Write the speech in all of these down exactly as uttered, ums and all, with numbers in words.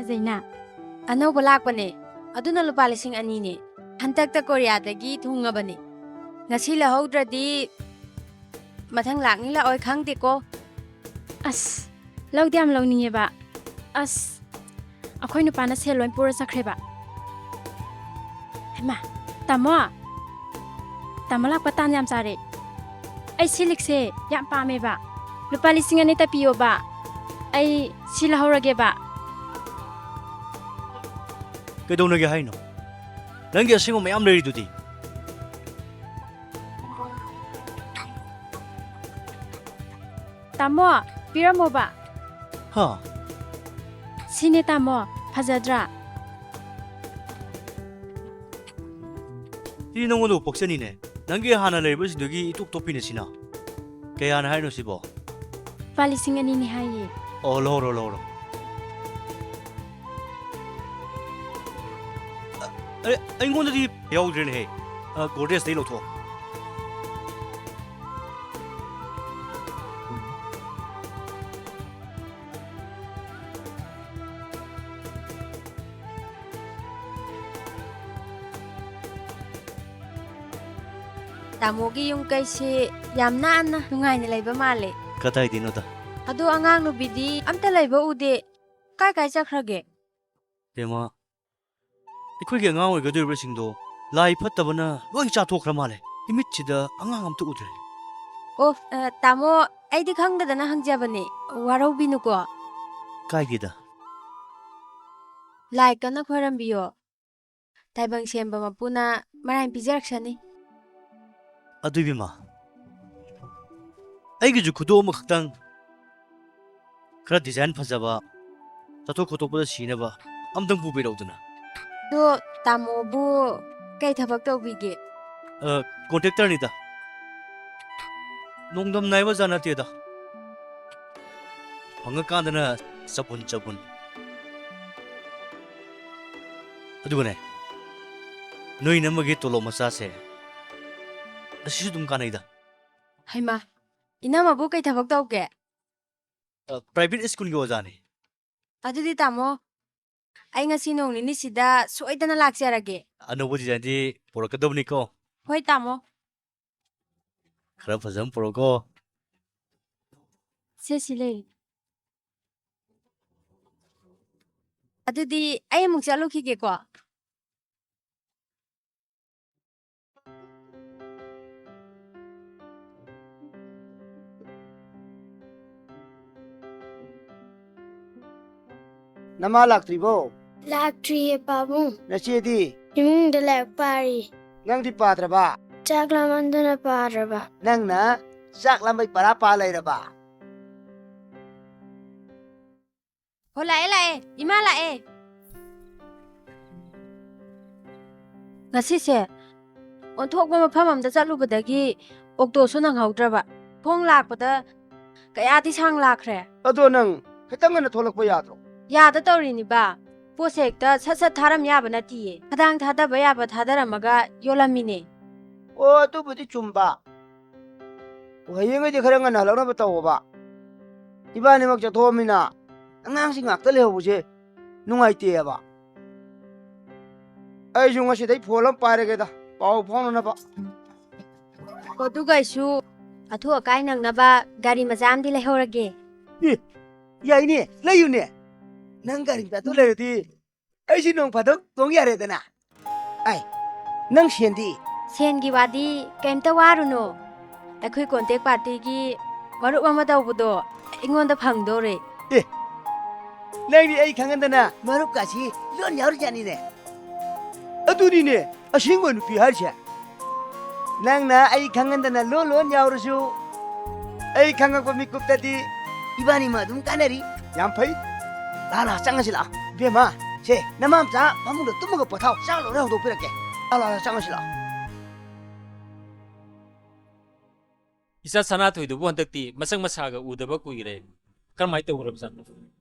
ꯐꯖꯩꯅ꯫ ꯑꯅꯧꯕ ꯂꯥꯛꯄꯅꯦ꯫ ꯑꯗꯨꯅ ꯂꯨꯄꯥ ꯂꯤꯁꯤꯡ ꯑꯅꯤꯅꯦ꯫ ꯍꯟꯗꯛꯇ ꯀꯣꯔꯤꯌꯥꯗꯒꯤ ꯊꯨꯡꯉꯕꯅꯦ꯫ ꯉꯁꯤ ꯂꯧꯍꯧꯗ꯭ꯔꯗꯤ ꯃꯊꯪ ꯂꯥꯛꯅꯤ ꯂꯥꯛꯑꯣꯏ ꯈꯪꯗꯦꯀꯣ꯫ ꯑꯁ, ꯂꯧꯗꯤ ꯌꯥꯝ ꯂꯧꯅꯤꯡꯉꯦꯕ꯫ ꯑꯁ, ꯑꯩꯈꯣꯏ ꯅꯨꯄꯥꯅ ꯁꯦꯜ ꯂꯣꯏ ꯄꯨꯔ ꯆꯠꯈ꯭ꯔꯦꯕ꯫ ꯍꯩꯃꯥ, ꯇꯥꯃꯣ! ꯇꯥꯃꯣ ꯂꯥꯛꯄ ꯇꯥꯟ ꯌꯥꯝ ꯆꯥꯔꯦ꯫ ꯑꯩ ꯁꯤ ꯂꯤꯛꯁꯦ ꯌꯥꯝ ꯄꯥꯝꯃꯦꯕ꯫ ꯂꯨꯄꯥ ꯂꯤꯁꯤꯡ ꯑꯅꯤꯇ ꯄꯤꯌꯣꯕ꯫ ꯑꯩ ꯁꯤ ꯂꯧꯍꯧꯔꯒꯦꯕ꯫ ꯀꯩꯗꯧꯅꯒꯦ ꯍꯥꯏꯅꯣ? ꯅꯪꯒꯤ ꯑꯁꯦꯡꯕ ꯃꯌꯥꯝ ꯂꯩꯔꯤꯗꯨꯗꯤ꯫ ꯇꯥꯃꯣ, ꯄꯤꯔꯝꯃꯣꯕ꯫ ꯍꯥ? ꯁꯤꯅꯦ ꯇꯥꯃꯣ, ꯐꯖꯗ꯭ꯔꯥ? ꯁꯤ ꯅꯉꯣꯟꯗꯕꯨ ꯄꯛꯆꯅꯤꯅꯦ꯫ ꯅꯪꯒꯤ ꯍꯥꯟꯅ ꯂꯩꯔꯤꯕꯁꯤꯡꯗꯨꯒꯤ ꯏꯇꯣꯞ ꯇꯣꯞꯄꯤꯅꯦ ꯁꯤꯅ꯫ ꯀꯌꯥꯅ ꯍꯥꯏꯅꯣ ꯁꯤꯕꯣ? ꯂꯨꯄꯥ ꯂꯤꯁꯤꯡ ꯑꯅꯤꯅꯦ ꯍꯥꯏꯌꯦ꯫ ꯑꯣ, ꯂꯧꯔꯣ, ꯂꯧꯔꯣ꯫ ꯑ, ꯑꯩ, ꯑꯩꯉꯣꯟꯗꯗꯤ ꯌꯥꯎꯗ꯭ꯔꯦꯅꯦꯍꯦ꯫ ꯑ, ꯒꯣꯗ꯭ꯔꯦꯖꯇꯩ ꯂꯧꯊꯣꯛꯑꯣ꯫ ꯇꯥꯃꯣꯒꯤ ꯌꯨꯝ ꯀꯩꯁꯦ ꯌꯥꯝ ꯅꯥꯟꯅ ꯅꯨꯡꯉꯥꯏꯅ ꯂꯩꯕ ꯃꯥꯜꯂꯦ꯫ ꯀꯗꯥꯏꯗꯩꯅꯣꯗ? ꯑꯗꯣ ꯑꯉꯥꯡ ꯅꯨꯄꯤꯗꯤ ꯑꯝꯇ ꯂꯩꯕ ꯎꯗꯦ꯫ ꯀꯥꯏ ꯀꯥꯏ ꯆꯠꯈ꯭ꯔꯒꯦ? ꯕꯦꯝꯃ, ꯑꯩꯈꯣꯏꯒꯤ ꯑꯉꯥꯡ ꯑꯣꯏꯒꯗꯧꯔꯤꯕꯁꯤꯡꯗꯣ ꯂꯥꯏ ꯐꯠꯇꯕꯅ ꯂꯣꯏ ꯆꯥꯊꯣꯛꯈ꯭ꯔ ꯃꯥꯜꯂꯦ꯫ ꯏꯃꯤꯠꯁꯤꯗ ꯑꯉꯥꯡ ꯑꯝꯇ ꯎꯗ꯭ꯔꯦ꯫ ꯑꯣ, ꯑ, ꯇꯥꯃꯣ, ꯑꯩꯗꯤ ꯈꯪꯗꯗꯅ ꯍꯪꯖꯕꯅꯦ꯫ ꯋꯥꯔꯧꯕꯤꯅꯨꯀꯣ꯫ ꯀꯥꯏꯗꯦꯗ꯫ ꯂꯥꯏ ꯀꯟꯅ ꯈꯣꯏꯔꯝꯕꯤꯌꯣ꯫ ꯇꯥꯏꯕꯪ ꯁꯦꯝꯕ ꯃꯄꯨꯅ ꯃꯔꯥꯏꯅ ꯄꯤꯖꯔꯛꯁꯅꯤ꯫ ꯑꯗꯨ ꯏꯕꯦꯝꯃ, ꯑꯩꯒꯤꯁꯨ ꯈꯨꯗꯣꯞ ꯑꯃꯈꯛꯇꯪ ꯈꯔ ꯗꯤꯖꯥꯏꯟ ꯐꯖꯕ, ꯆꯠꯊꯣꯛ ꯈꯣꯠꯇꯣꯛꯄꯗ ꯁꯤꯅꯕ ꯑꯝꯇꯪ ꯄꯨꯕꯤꯔꯧꯗꯅ꯫ ꯑꯗꯣ ꯇꯥꯃꯣꯕꯨ ꯀꯩ ꯊꯕꯛ ꯇꯧꯕꯤꯒꯦ? ꯑ, ꯀꯣꯟꯇ꯭ꯔꯦꯛꯇꯔꯅꯤꯗ꯫ ꯅꯣꯡꯗꯝ ꯅꯥꯏꯕ ꯖꯥꯠ ꯅꯠꯇꯦꯗ꯫ ꯐꯪꯉꯀꯥꯟꯗꯅ ꯆꯕꯨꯟ ꯆꯕꯨꯟ꯫ ꯑꯗꯨꯒꯅꯦ, ꯅꯣꯏ ꯏꯅꯝꯃꯒꯤ ꯇꯣꯂꯣꯞ ꯃꯆꯥꯁꯦ, ꯑꯁꯤꯁꯨ ꯑꯗꯨꯝ ꯀꯥꯟꯅꯩꯗ꯫ ꯍꯩꯃꯥ, ꯏꯅꯝꯃꯕꯨ ꯀꯩ ꯊꯕꯛ ꯇꯧꯒꯦ? ꯑ, private schoolꯒꯤ ꯑꯣꯖꯥꯅꯤ꯫ ꯑꯗꯨꯗꯤ ꯇꯥꯃꯣ, ꯑꯩ ꯉꯁꯤ ꯅꯣꯡ ꯅꯤꯅꯤꯁꯤꯗ ꯁꯣꯏꯗꯅ ꯂꯥꯛꯆꯔꯒꯦ꯫ ꯑꯅꯧꯕ ꯗꯤꯖꯥꯏꯟꯗꯤ ꯄꯨꯔꯛꯀꯗꯕꯅꯤꯀꯣ꯫ ꯍꯣꯏ, ꯇꯥꯃꯣ꯫ ꯈꯔ ꯐꯖꯕ ꯄꯨꯔꯛꯎꯀꯣ꯫ ꯁꯦ, ꯁꯤ ꯂꯩꯔꯦ꯫ ꯑꯗꯨꯗꯤ ꯑꯩ ꯑꯃꯨꯛ ꯆꯠꯂꯨꯈꯤꯒꯦꯀꯣ꯫ ꯅꯃꯥ ꯂꯥꯛꯇ꯭ꯔꯤꯕꯣ? ꯂꯥꯛꯇ꯭ꯔꯤꯌꯦ, ꯄꯥꯕꯨꯡ꯫ ꯅꯆꯦꯗꯤ? ꯏꯃꯨꯡꯗ ꯂꯥꯏꯔꯤꯛ ꯄꯥꯔꯤ꯫ ꯅꯪꯗꯤ ꯄꯥꯗ꯭ꯔꯕ? ꯆꯥꯛ ꯂꯥꯝꯃꯟꯗꯅ ꯄꯥꯗ꯭ꯔꯕ꯫ ꯅꯪꯅ ꯆꯥꯛ ꯂꯥꯝꯕꯩ ꯄꯔꯥ ꯄꯥ ꯂꯩꯔꯕ? ꯍꯣ, ꯂꯥꯛꯑꯦ, ꯂꯥꯛꯑꯦ꯫ ꯏꯃꯥ ꯂꯥꯛꯑꯦ꯫ ꯉꯁꯤꯁꯦ ꯑꯣꯟꯊꯣꯛꯄ ꯃꯐꯝ ꯑꯃꯗ ꯆꯠꯂꯨꯕꯗꯒꯤ ꯑꯣꯛꯇꯣꯁꯨ ꯅꯪꯍꯧꯗ꯭ꯔꯕ꯫ ꯈꯣꯡ ꯂꯥꯛꯄꯗ ꯀꯌꯥꯗꯤ ꯁꯥꯡ ꯂꯥꯛꯈ꯭ꯔꯦ꯫ ꯑꯗꯣ ꯅꯪ ꯈꯤꯇꯪ ꯉꯟꯅ ꯊꯣꯛꯂꯛꯄ ꯌꯥꯗ꯭ꯔꯣ? ꯌꯥꯗ ꯇꯧꯔꯤꯅꯤꯕ꯫ ꯄꯣꯠꯁꯦ ꯍꯦꯛꯇ ꯁꯠ ꯁꯠ ꯊꯥꯔꯝ ꯌꯥꯕ ꯅꯠꯇꯤꯌꯦ꯫ ꯈꯗꯥꯡ ꯊꯥꯗꯕ ꯌꯥꯕ ꯊꯥꯗꯔꯝꯃꯒ ꯌꯣꯜꯂꯝꯃꯤꯅꯦ꯫ ꯑꯣ, ꯑꯗꯨꯕꯨꯗꯤ ꯆꯨꯝꯕ꯫ ꯑꯣ, ꯍꯌꯦꯡꯉꯩꯗꯤ ꯈꯔ ꯉꯟꯅ ꯍꯜꯂꯛꯅꯕ ꯇꯧꯑꯣꯕ꯫ ꯏꯕꯥꯅꯤꯃꯛ ꯆꯠꯊꯣꯛꯑꯃꯤꯅ ꯑꯉꯥꯡꯁꯤꯡ ꯉꯥꯛꯇ ꯂꯩꯍꯧꯕꯁꯦ ꯅꯨꯡꯉꯥꯏꯇꯦꯕ꯫ ꯑꯩꯁꯨ ꯉꯁꯤꯗꯩ ꯐꯣꯟ ꯑꯃ ꯄꯥꯏꯔꯒꯦꯗ, ꯄꯥꯎ ꯐꯥꯎꯅꯅꯕ꯫ ꯑꯣ, ꯑꯗꯨꯒ ꯑꯩꯁꯨ ꯑꯊꯨ ꯑꯀꯥꯏ ꯅꯪꯅꯕ ꯒꯥꯔꯤ ꯃꯆꯥ ꯑꯃꯗꯤ ꯂꯩꯍꯧꯔꯒꯦ꯫ ꯑꯦ, ꯌꯥꯏꯅꯦ, ꯂꯩꯌꯨꯅꯦ꯫ ꯅꯪ ꯒꯥꯔꯤ ꯃꯆꯥꯗꯣ ꯂꯩꯔꯗꯤ ꯑꯩꯁꯨ ꯅꯣꯡ ꯐꯥꯗꯣꯛ ꯇꯣꯡ ꯌꯥꯔꯦꯗꯅ꯫ ꯑꯩ, ꯅꯪ ꯁꯦꯟꯗꯤ? ꯁꯦꯟꯒꯤ ꯋꯥꯗꯤ ꯀꯩꯝꯇ ꯋꯥꯔꯨꯅꯨ꯫ ꯑꯩꯈꯣꯏ ꯀꯣꯟꯇꯦꯛ ꯄꯥꯔꯇꯤꯒꯤ ꯃꯔꯨꯞ ꯑꯃ ꯇꯧꯕꯗꯣ ꯑꯩꯉꯣꯟꯗ ꯐꯪꯗꯣꯔꯦ꯫ ꯑꯦ, ꯅꯪꯗꯤ ꯑꯩ ꯈꯪꯍꯟꯗꯅ ꯃꯔꯨꯞꯀꯥꯁꯤ ꯂꯣꯟ ꯌꯥꯎꯔꯤꯖꯥꯠꯅꯤꯅꯦ꯫ ꯑꯗꯨꯅꯤꯅꯦ ꯑꯁꯦꯡꯕ ꯅꯨꯄꯤ ꯍꯥꯏꯔꯤꯁꯦ꯫ ꯅꯪꯅ ꯑꯩ ꯈꯪꯍꯟꯗꯅ ꯂꯣꯟ ꯂꯣꯟ ꯌꯥꯎꯔꯁꯨ, ꯑꯩ ꯈꯪꯉꯛꯄ ꯃꯤꯀꯨꯞꯇꯗꯤ ꯏꯕꯥꯅꯤꯃꯛ ꯑꯗꯨꯝ ꯀꯥꯟꯅꯔꯤ꯫ ꯌꯥꯝ ꯐꯩ꯫ ꯂꯥ, ꯂꯥ, ꯆꯪꯉꯁꯤ ꯂꯥꯛꯑꯣ꯫ ꯏꯕꯦꯝꯃ, ꯁꯦ, ꯅꯃꯥꯝꯆꯥ ꯐꯃꯨꯡꯗ ꯇꯨꯝꯃꯒ ꯄꯣꯊꯥꯎ꯫ ꯆꯥꯛ ꯂꯣꯏꯔ ꯍꯧꯗꯣꯛꯄꯤꯔꯛꯀꯦ꯫ ꯂꯥ, ꯂꯥ, ꯂꯥ, ꯆꯪꯉꯁꯤ ꯂꯥꯛꯑꯣ꯫ ꯏꯆꯥ ꯁꯅꯥꯊꯣꯏꯗꯨꯕꯨ ꯍꯟꯗꯛꯇꯤ ꯃꯁꯛ ꯃꯁꯥꯒ ꯎꯗꯕ ꯀꯨꯏꯔꯦ꯫ ꯀꯔꯝꯍꯥꯏꯅ ꯇꯧꯈ꯭ꯔꯕꯖꯥꯠꯅꯣ?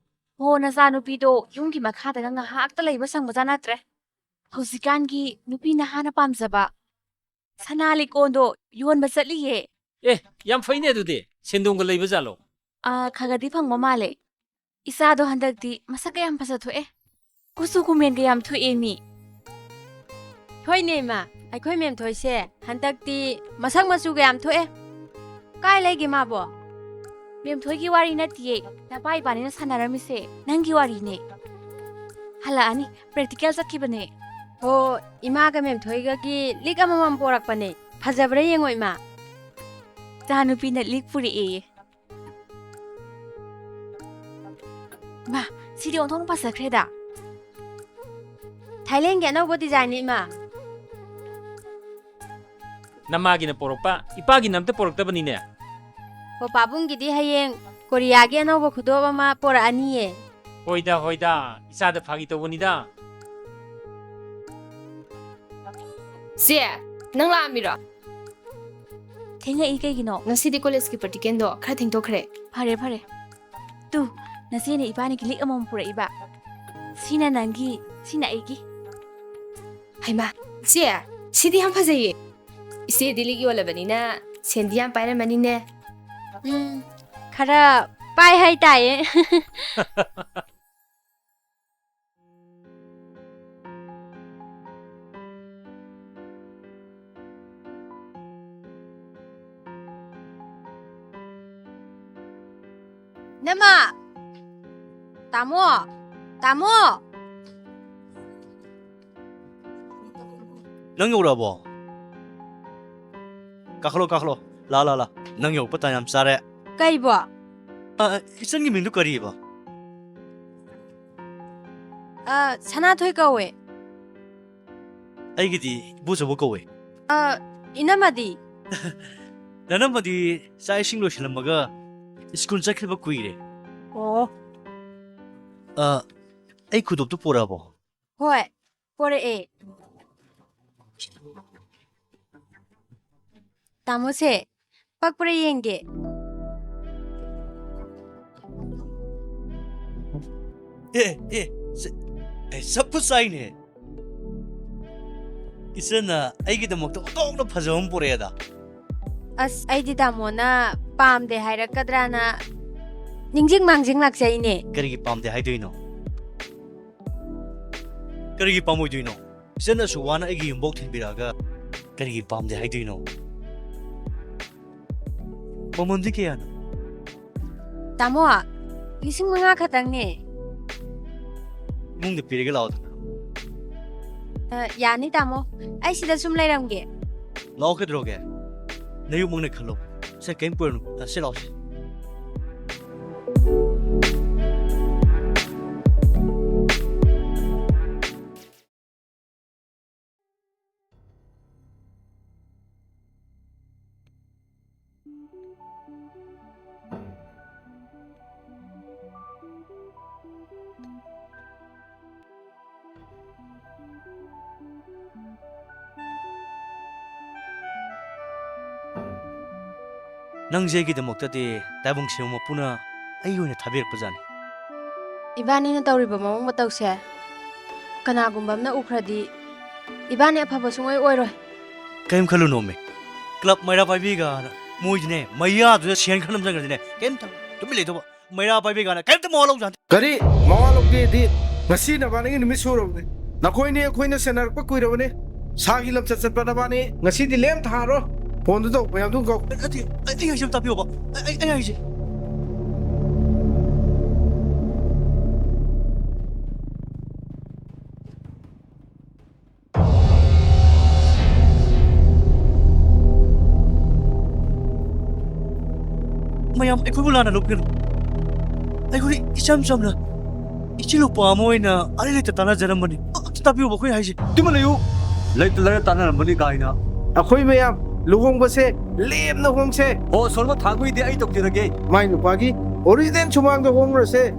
ꯍꯣ, ꯅꯆꯥꯅꯨꯄꯤꯗꯣ ꯌꯨꯝꯒꯤ ꯃꯈꯥꯗꯒ ꯉꯥꯏꯍꯥꯛꯇ ꯂꯩꯕ ꯁꯪꯕꯖꯥꯠ ꯅꯠꯇ꯭ꯔꯦ꯫ ꯍꯧꯖꯤꯛꯀꯥꯟꯒꯤ ꯅꯨꯄꯤ ꯅꯍꯥꯅ ꯄꯥꯝꯖꯕ ꯁꯅꯥ ꯂꯤꯛꯀꯣꯟꯗꯣ ꯌꯣꯟꯕ ꯆꯠꯂꯤꯌꯦ꯫ ꯑꯦ, ꯌꯥꯝ ꯐꯩꯅꯦ ꯑꯗꯨꯗꯤ꯫ ꯁꯦꯟꯗꯣꯡꯒ ꯂꯩꯕ ꯖꯥꯠꯂꯣ? ꯑꯥ, ꯈꯒꯗꯤ ꯐꯪꯕ ꯃꯥꯜꯂꯦ꯫ ꯏꯆꯥꯗꯣ ꯍꯟꯗꯛꯇꯤ ꯃꯁꯛꯀ ꯌꯥꯝ ꯐꯖꯊꯣꯛꯑꯦ꯫ ꯀꯨꯆꯨ ꯀꯨꯃꯦꯟꯒ ꯌꯥꯝ ꯊꯣꯛꯑꯦ ꯃꯤ꯫ ꯍꯣꯏꯅꯦ ꯏꯃꯥ, ꯑꯩꯈꯣꯏ ꯃꯦꯝꯊꯣꯏꯁꯦ ꯍꯟꯗꯛꯇꯤ ꯃꯁꯛ ꯃꯆꯨꯒ ꯌꯥꯝ ꯊꯣꯛꯑꯦ꯫ ꯀꯥꯏ ꯂꯩꯒꯦ ꯃꯥꯕꯣ? ꯃꯦꯝꯊꯣꯏꯒꯤ ꯋꯥꯔꯤ ꯅꯠꯇꯤꯌꯦ, ꯅꯄꯥ ꯏꯕꯥꯅꯤꯅ ꯁꯥꯟꯅꯔꯝꯃꯤꯁꯦ ꯅꯪꯒꯤ ꯋꯥꯔꯤꯅꯦ꯫ ꯍꯜꯂꯛꯑꯅꯤ, ꯄ꯭ꯔꯦꯛꯇꯤꯀꯦꯜ ꯆꯠꯈꯤꯕꯅꯦ꯫ ꯍꯣ, ꯏꯃꯥꯒ ꯃꯦꯝꯊꯣꯏꯒꯒꯤ ꯂꯤꯛ ꯑꯃꯃꯝ ꯄꯣꯔꯛꯄꯅꯦ꯫ ꯐꯖꯕ꯭ꯔꯥ ꯌꯦꯡꯉꯣ ꯏꯃꯥ꯫ ꯏꯆꯥ ꯅꯨꯄꯤꯅ ꯂꯤꯛ ꯄꯨꯔꯛꯑꯦꯌꯦ꯫ ꯃꯥ, ꯁꯤꯗꯤ ꯑꯣꯟꯊꯣꯛꯅ ꯐꯖꯈ꯭ꯔꯦꯗ꯫ ꯊꯥꯏꯂꯦꯟꯒꯤ ꯑꯅꯧꯕ ꯗꯤꯖꯥꯏꯟꯅꯤ ꯏꯃꯥ꯫ ꯅꯃꯥꯒꯤꯅ ꯄꯣꯔꯛꯄ, ꯏꯄꯥꯒꯤꯅ ꯑꯝꯇ ꯄꯣꯔꯛꯇꯕꯅꯤꯅꯦ꯫ ꯍꯣ, ꯄꯥꯕꯨꯡꯒꯤꯗꯤ ꯍꯌꯦꯡ ꯀꯣꯔꯤꯌꯥꯒꯤ ꯑꯅꯧꯕ ꯈꯨꯗꯣꯞ ꯑꯃ ꯄꯣꯔꯛꯑꯅꯤꯌꯦ꯫ ꯍꯣꯏꯗ, ꯍꯣꯏꯗ, ꯏꯆꯥꯗ ꯐꯥꯒꯤ ꯇꯧꯕꯅꯤꯗ꯫ ꯆꯦ, ꯅꯪ ꯂꯥꯛꯑꯝꯃꯤꯔꯣ? ꯊꯦꯡꯉꯛꯏ ꯀꯩꯒꯤꯅꯣ? ꯉꯁꯤꯗꯤ ꯀꯣꯂꯦꯖꯀꯤ ꯄ꯭ꯔꯦꯛꯇꯤꯀꯦꯜꯗꯣ ꯈꯔ ꯊꯦꯡꯗꯣꯛꯈ꯭ꯔꯦ꯫ ꯐꯔꯦ, ꯐꯔꯦ꯫ ꯇꯨ, ꯅꯆꯦꯅ ꯏꯕꯥꯅꯤꯒꯤ ꯂꯤꯛ ꯑꯃꯃꯝ ꯄꯨꯔꯛꯏꯕ꯫ ꯁꯤꯅ ꯅꯪꯒꯤ, ꯁꯤꯅ ꯑꯩꯒꯤ꯫ ꯍꯩꯃꯥ, ꯆꯦ, ꯁꯤꯗꯤ ꯌꯥꯝ ꯐꯖꯩꯌꯦ꯫ ꯏꯆꯦꯗꯤ ꯂꯤꯛ ꯌꯣꯜꯂꯕꯅꯤꯅ ꯁꯦꯟꯗꯤ ꯌꯥꯝ ꯄꯥꯏꯔꯝꯃꯅꯤꯅꯦ꯫ ꯎꯝ, ꯈꯔ ꯄꯥꯏ ꯍꯥꯏꯇꯥꯏꯌꯦ꯫ ꯅꯃꯥ! ꯇꯥꯃꯣ! ꯇꯥꯃꯣ! ꯅꯪ ꯌꯧꯔꯛꯑꯕꯣ? ꯀꯥꯈꯠꯂꯣ, ꯀꯥꯈꯠꯂꯣ꯫ ꯂꯥ, ꯂꯥ, ꯂꯥ꯫ ꯅꯪ ꯌꯧꯔꯛꯄ ꯇꯥꯟ ꯌꯥꯝ ꯆꯥꯔꯦ꯫ ꯀꯩꯕꯣ? ꯑ, ꯏꯆꯟꯒꯤ ꯃꯤꯡꯗꯨ ꯀꯔꯤꯕ? ꯑ, ꯁꯅꯥꯊꯣꯏ ꯀꯧꯋꯦ꯫ ꯑꯩꯒꯤꯗꯤ ꯏꯕꯣꯆꯧꯕ ꯀꯧꯋꯦ꯫ ꯑ, ꯏꯅꯝꯃꯗꯤ? ꯅꯅꯝꯃꯗꯤ ꯆꯥꯛ ꯏꯁꯤꯡ ꯂꯣꯏꯁꯤꯜꯂꯝꯃꯒ ꯁ꯭ꯀꯨꯜ ꯆꯠꯈꯤꯕ ꯀꯨꯏꯔꯦ꯫ ꯑꯣ꯫ ꯑ, ꯑꯩ ꯈꯨꯗꯣꯞꯇꯨ ꯄꯨꯔꯛꯑꯕꯣ? ꯍꯣꯏ, ꯄꯣꯔꯛꯑꯦ꯫ ꯇꯥꯃꯣꯁꯦ, ꯄꯛꯄ꯭ꯔꯥ ꯌꯦꯡꯒꯦ? ꯑꯦ, ꯑꯦ, ꯁ-, ꯑꯦ, ꯆꯞꯄꯨ ꯆꯥꯏꯅꯦ꯫ ꯏꯆꯟꯅ ꯑꯩꯒꯤꯗꯃꯛꯇ ꯑꯣꯟꯊꯣꯛꯅ ꯐꯖꯕ ꯑꯃ ꯄꯨꯔꯛꯑꯦꯗ꯫ ꯑꯁ, ꯑꯩꯗꯤ ꯇꯥꯃꯣꯅ ꯄꯥꯝꯗꯦ ꯍꯥꯏꯔꯛꯀꯗ꯭ꯔꯥꯅ ꯅꯤꯡꯖꯤꯡ ꯃꯥꯡꯖꯤꯡ ꯂꯥꯛꯆꯩꯅꯦ꯫ ꯀꯔꯤꯒꯤ ꯄꯥꯝꯗꯦ ꯍꯥꯏꯗꯣꯏꯅꯣ? ꯀꯔꯤꯒꯤ ꯄꯥꯝꯃꯣꯏꯗꯣꯏꯅꯣ? ꯏꯆꯟ ꯑꯁꯨꯛ ꯋꯥꯅ ꯑꯩꯒꯤ ꯌꯨꯝꯐꯧ ꯊꯤꯟꯕꯤꯔꯛꯑꯒ ꯀꯔꯤꯒꯤ ꯄꯥꯝꯗꯦ ꯍꯥꯏꯗꯣꯏꯅꯣ? ꯃꯃꯜꯗꯤ ꯀꯌꯥꯅꯣ? ꯇꯥꯃꯣ, ꯂꯤꯁꯤꯡ ꯃꯉꯥ ꯈꯛꯇꯪꯅꯦ꯫ ꯏꯃꯨꯡꯗ ꯄꯤꯔꯒꯦ ꯂꯥꯛꯑꯣꯗꯅ꯫ ꯑ, ꯌꯥꯅꯤ ꯇꯥꯃꯣ, ꯑꯩ ꯁꯤꯗ ꯁꯨꯝ ꯂꯩꯔꯝꯒꯦ꯫ ꯂꯥꯛꯑꯣ ꯀꯩꯗꯧꯔꯒꯦ? ꯅꯌꯨꯝꯃꯛꯅꯦ ꯈꯜꯂꯣ꯫ ꯁꯦ, ꯀꯩꯝ ꯄꯨꯔꯅꯨ꯫ ꯑ, ꯁꯤ ꯂꯥꯛꯑꯣ ꯁꯦ꯫ ꯅꯪꯁꯦ ꯑꯩꯒꯤꯗꯃꯛꯇꯗꯤ ꯇꯥꯏꯕꯪ ꯁꯤꯕ ꯃꯄꯨꯅ ꯑꯩꯒꯤ ꯑꯣꯏꯅ ꯊꯥꯕꯤꯔꯛꯄꯖꯥꯠꯅꯤ꯫ ꯏꯕꯥꯅꯤꯅ ꯇꯧꯔꯤꯕ ꯃꯑꯣꯡ ꯃꯇꯧꯁꯦ ꯀꯅꯥꯒꯨꯝꯕ ꯑꯃꯅ ꯎꯈ꯭ꯔꯗꯤ ꯏꯕꯥꯅꯤ ꯑꯐꯕ ꯁꯨꯡꯑꯣꯏ ꯑꯣꯏꯔꯣꯏ꯫ ꯀꯔꯤꯝ ꯈꯜꯂꯨꯅꯣꯃꯤ꯫ ꯀ꯭ꯂꯕ ꯃꯩꯔꯥ ꯄꯥꯏꯕꯤꯒꯅ ꯃꯣꯏꯗꯤꯅꯦ, ꯃꯩꯌꯥꯗꯨꯗ ꯁꯦꯟ ꯈꯔ ꯅꯝꯖꯈ꯭ꯔꯗꯤꯅꯦ, ꯀꯩꯝ ꯇꯧ-, ꯇꯨꯃꯤꯟ ꯂꯩꯊꯣꯛꯄ꯫ ꯃꯩꯔꯥ ꯄꯥꯏꯕꯤꯒꯅ ꯀꯩꯝꯇ ꯃꯋꯥ ꯂꯧꯖꯥꯠ-, ꯀꯔꯤ? ꯃꯋꯥ ꯂꯧꯗꯦꯗꯤ? ꯉꯁꯤ ꯅꯕꯥꯅꯤꯒꯤ ꯅꯨꯃꯤꯠ ꯁꯨꯔꯕꯅꯦ꯫ ꯅꯈꯣꯏꯅꯤ ꯑꯩꯈꯣꯏꯅ ꯁꯦꯟꯅꯔꯛꯄ ꯀꯨꯏꯔꯕꯅꯦ꯫ ꯁꯥꯒꯤ ꯂꯝꯆꯠ ꯆꯠꯄ ꯅꯕꯥꯅꯤ ꯉꯁꯤꯗꯤ ꯂꯦꯝ ꯊꯥꯔꯣ꯫ ꯐꯣꯟꯗꯨ ꯇꯧ, ꯃꯌꯥꯝꯗꯨ ꯀꯧ꯫ ꯅꯠꯇꯦ, ꯑꯩ, ꯑꯩ ꯍꯥꯏꯁꯦ ꯑꯝꯇ ꯇꯥꯕꯤꯌꯣꯕ꯫ ꯑꯩ, ꯑꯩ, ꯑꯩ ꯍꯥꯏꯁꯦ꯫ ꯃꯌꯥꯝ, ꯑꯩꯈꯣꯏꯕꯨ ꯂꯥꯟꯅ ꯂꯧꯕꯤꯒꯅꯨ꯫ ꯑꯩꯈꯣꯏ ꯏꯆꯝ ꯆꯝꯅ ꯏꯆꯦ ꯂꯨꯄꯥ ꯑꯃ ꯑꯣꯏꯅ ꯑꯔꯩ ꯂꯩꯇ ꯇꯥꯟꯅꯖꯔꯝꯕꯅꯤ꯫ ꯑꯝꯇ ꯇꯥꯕꯤꯌꯨꯕ ꯑꯩꯈꯣꯏ ꯍꯥꯏꯁꯦ꯫ ꯇꯨꯃꯤꯟ ꯂꯩꯌꯨ꯫ ꯂꯩꯇ ꯂꯥꯏꯔ ꯇꯥꯟꯅꯔꯝꯕꯅꯤ ꯀꯥꯏꯅ꯫ ꯑꯩꯈꯣꯏ ꯃꯌꯥꯝ ꯂꯨꯍꯣꯡꯕꯁꯦ ꯂꯦꯝꯅ ꯍꯣꯡꯁꯦ꯫ ꯑꯣ, ꯁꯣꯔꯃ ꯊꯥꯡꯒꯣꯏꯗꯤ ꯑꯩ ꯇꯧꯖꯔꯒꯦ꯫ ꯃꯥꯏ ꯅꯨꯄꯥꯒꯤ original ꯁꯨꯃꯥꯡꯗ ꯍꯣꯡꯂꯨꯔꯁꯦ꯫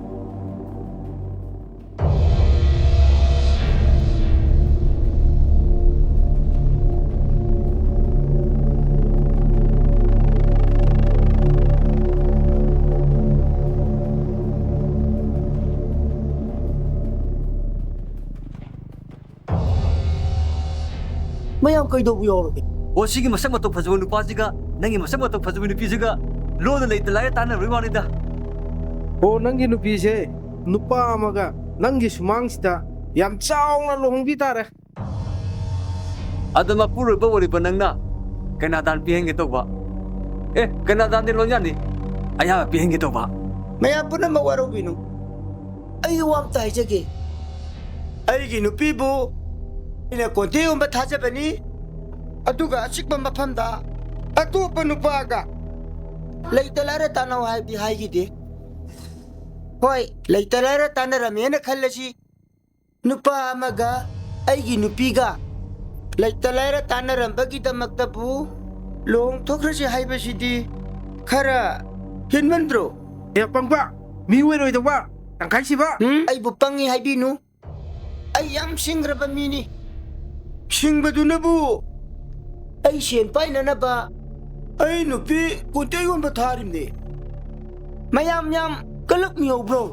ꯃꯌꯥꯝ ꯀꯩꯗꯧꯕ ꯌꯥꯎꯔꯒꯦ? ꯑꯣ, ꯁꯤꯒꯤ ꯃꯁꯛ ꯃꯇꯧ ꯐꯖꯕ ꯅꯨꯄꯥꯁꯤꯒ ꯅꯪꯒꯤ ꯃꯁꯛ ꯃꯇꯧ ꯐꯖꯕ ꯅꯨꯄꯤꯁꯤꯒ ꯂꯣꯟꯅ ꯂꯩꯇ ꯂꯥꯏꯔ ꯇꯥꯟꯅꯔꯨꯕꯩ ꯋꯥꯅꯤꯗ꯫ ꯑꯣ, ꯅꯪꯒꯤ ꯅꯨꯄꯤꯁꯦ ꯅꯨꯄꯥ ꯑꯃꯒ ꯅꯪꯒꯤ ꯁꯨꯃꯥꯡꯁꯤꯗ ꯌꯥꯝ ꯆꯥꯎꯅ ꯂꯨꯍꯣꯡꯕꯤ ꯇꯥꯔꯦ꯫ ꯑꯗ ꯃꯄꯨꯔꯣꯏꯕ ꯑꯣꯏꯔꯤꯕ ꯅꯪꯅ ꯀꯩꯅꯥꯗꯥꯟ ꯄꯤꯍꯟꯒꯦ ꯇꯧꯕ? ꯑꯦ, ꯀꯩꯅꯥꯗꯥꯟꯗꯤ ꯂꯣꯟ ꯌꯥꯅꯤ, ꯑꯌꯥꯕ ꯄꯤꯍꯟꯒꯦ ꯇꯧꯕ꯫ ꯃꯌꯥꯝ ꯄꯨꯝꯅꯃꯛ ꯋꯥꯔꯧꯕꯤꯅꯨ, ꯑꯩ ꯋꯥ ꯑꯝꯇ ꯍꯥꯏꯖꯒꯦ꯫ ꯑꯩꯒꯤ ꯅꯨꯄꯤꯕꯨ ꯑꯩꯅ ꯀꯣꯟꯇꯦ ꯌꯣꯟꯕ ꯊꯥꯖꯕꯅꯤ, ꯑꯗꯨꯒ ꯑꯆꯤꯛꯄ ꯃꯐꯝꯗ ꯑꯇꯣꯞꯄ ꯅꯨꯄꯥꯒ ꯂꯩꯇ ꯂꯥꯏꯔ ꯇꯥꯟꯅꯧ ꯍꯥꯏꯕꯗꯤ ꯍꯥꯏꯈꯤꯗꯦ꯫ ꯍꯣꯏ, ꯂꯩꯇ ꯂꯥꯏꯔ ꯇꯥꯟꯅꯔꯝꯃꯦꯅ ꯈꯜꯂꯁꯤ, ꯅꯨꯄꯥ ꯑꯃꯒ ꯑꯩꯒꯤ ꯅꯨꯄꯤꯒ ꯂꯩꯇ ꯂꯥꯏꯔ ꯇꯥꯟꯅꯔꯝꯕꯒꯤꯗꯃꯛꯇꯕꯨ ꯂꯨꯍꯣꯡꯊꯣꯛꯈ꯭ꯔꯁꯤ ꯍꯥꯏꯕꯁꯤꯗꯤ ꯈꯔ ꯍꯦꯟꯃꯟꯗ꯭ꯔꯣ? ꯑꯦ, ꯄꯪꯕ, ꯃꯤ ꯑꯣꯏꯔꯣꯏꯗꯧꯕ, ꯇꯪꯈꯥꯏ ꯁꯤꯕ꯫ ꯎꯝ? ꯑꯩꯕꯨ ꯄꯪꯉꯤ ꯍꯥꯏꯕꯤꯅꯨ꯫ ꯑꯩ ꯌꯥꯝ ꯁꯤꯡꯈ꯭ꯔꯕ ꯃꯤꯅꯤ꯫ ꯁꯤꯡꯕꯗꯨꯅꯕꯨ ꯑꯩ ꯁꯦꯟ ꯄꯥꯏꯅꯅꯕ ꯑꯩ ꯅꯨꯄꯤ ꯀꯣꯟꯇꯦ ꯌꯣꯟꯕ ꯊꯥꯔꯤꯕꯅꯦ꯫ ꯃꯌꯥꯝ ꯌꯥꯝ ꯀꯜꯂꯛꯃꯤꯍꯧꯕ꯭ꯔꯣ?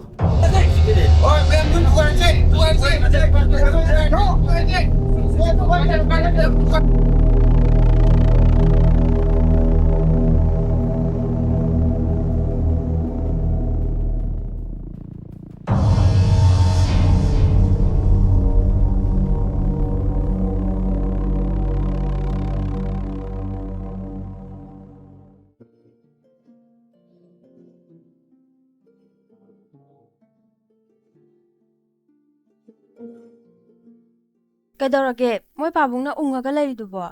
ꯀꯩꯗꯧꯔꯒꯦ? ꯃꯣꯏ ꯄꯥꯕꯨꯡꯅ ꯎꯪꯉꯒ ꯂꯩꯔꯤꯗꯨꯕꯣ?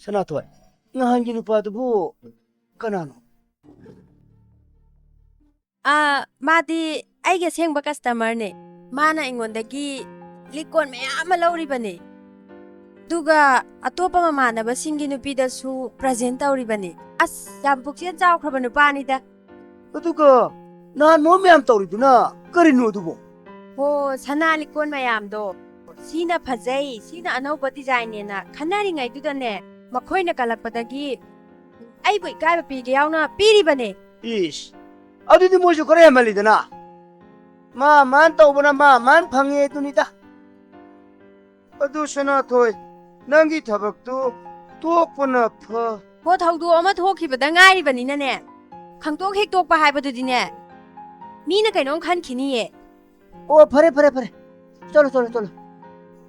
ꯁꯅꯥꯊꯣꯏ, ꯅꯍꯥꯟꯒꯤ ꯅꯨꯄꯥꯗꯨꯕꯨ ꯀꯅꯥꯅꯣ? ꯑꯥ, ꯃꯥꯗꯤ ꯑꯩꯒꯤ ꯑꯁꯦꯡꯕ ꯀꯁꯇꯃꯔꯅꯦ꯫ ꯃꯥꯅ ꯑꯩꯉꯣꯟꯗꯒꯤ ꯂꯤꯛꯀꯣꯟ ꯃꯌꯥꯝ ꯑꯃ ꯂꯧꯔꯤꯕꯅꯦ꯫ ꯑꯗꯨꯒ ꯑꯇꯣꯞꯄ ꯃꯃꯥꯟꯅꯕꯁꯤꯡꯒꯤ ꯅꯨꯄꯤꯗꯁꯨ ꯄ꯭ꯔꯖꯦꯟ ꯇꯧꯔꯤꯕꯅꯦ꯫ ꯑꯁ, ꯌꯥꯝ ꯄꯨꯛꯆꯦꯜ ꯆꯥꯎꯈ꯭ꯔꯕ ꯅꯨꯄꯥꯅꯤꯗ꯫ ꯑꯗꯨꯒ ꯅꯍꯥꯟ ꯃꯑꯣꯡ ꯃꯌꯥꯝ ꯇꯧꯔꯤꯗꯨꯅ ꯀꯔꯤꯅꯣ ꯑꯗꯨꯕꯣ? ꯍꯣ, ꯁꯅꯥ ꯂꯤꯛꯀꯣꯟ ꯃꯌꯥꯝꯗꯣ, ꯁꯤꯅ ꯐꯖꯩ, ꯁꯤꯅ ꯑꯅꯧꯕ ꯗꯤꯖꯥꯏꯟꯅꯦꯅ ꯈꯟꯅꯔꯤꯉꯩꯗꯨꯗꯅꯦ, ꯃꯈꯣꯏꯅ ꯀꯜꯂꯛꯄꯗꯒꯤ ꯑꯩꯕꯨ ꯏꯀꯥꯏꯕ ꯄꯤꯒꯦ ꯌꯥꯎꯅ ꯄꯤꯔꯤꯕꯅꯦ꯫ ꯏꯁ, ꯑꯗꯨꯗꯤ ꯃꯣꯏꯁꯨ ꯈꯔ ꯍꯦꯟꯃꯜꯂꯤꯗꯅ꯫ ꯃꯥ ꯃꯥꯅ ꯇꯧꯕꯅ ꯃꯥ ꯃꯥꯅ ꯐꯪꯉꯦ ꯑꯗꯨꯅꯤꯗ꯫ ꯑꯗꯨ ꯁꯅꯥꯊꯣꯏ, ꯅꯪꯒꯤ ꯊꯕꯛꯇꯨ ꯇꯣꯛꯄꯅ ꯐ- ꯍꯣ, ꯊꯧꯗꯣꯛ ꯑꯃ ꯊꯣꯛꯈꯤꯕꯗ ꯉꯥꯏꯔꯤꯕꯅꯤꯅꯅꯦ, ꯈꯪꯇꯣꯛ ꯍꯦꯛꯇꯣꯛꯄ ꯍꯥꯏꯕꯗꯨꯗꯤꯅꯦ, ꯃꯤꯅ ꯀꯩꯅꯣꯝ ꯈꯟꯈꯤꯅꯤꯌꯦ꯫ ꯑꯣ, ꯐꯔꯦ, ꯐꯔꯦ, ꯐꯔꯦ꯫ ꯆꯠꯂꯣ, ꯆꯠꯂꯣ, ꯆꯠꯂꯣ꯫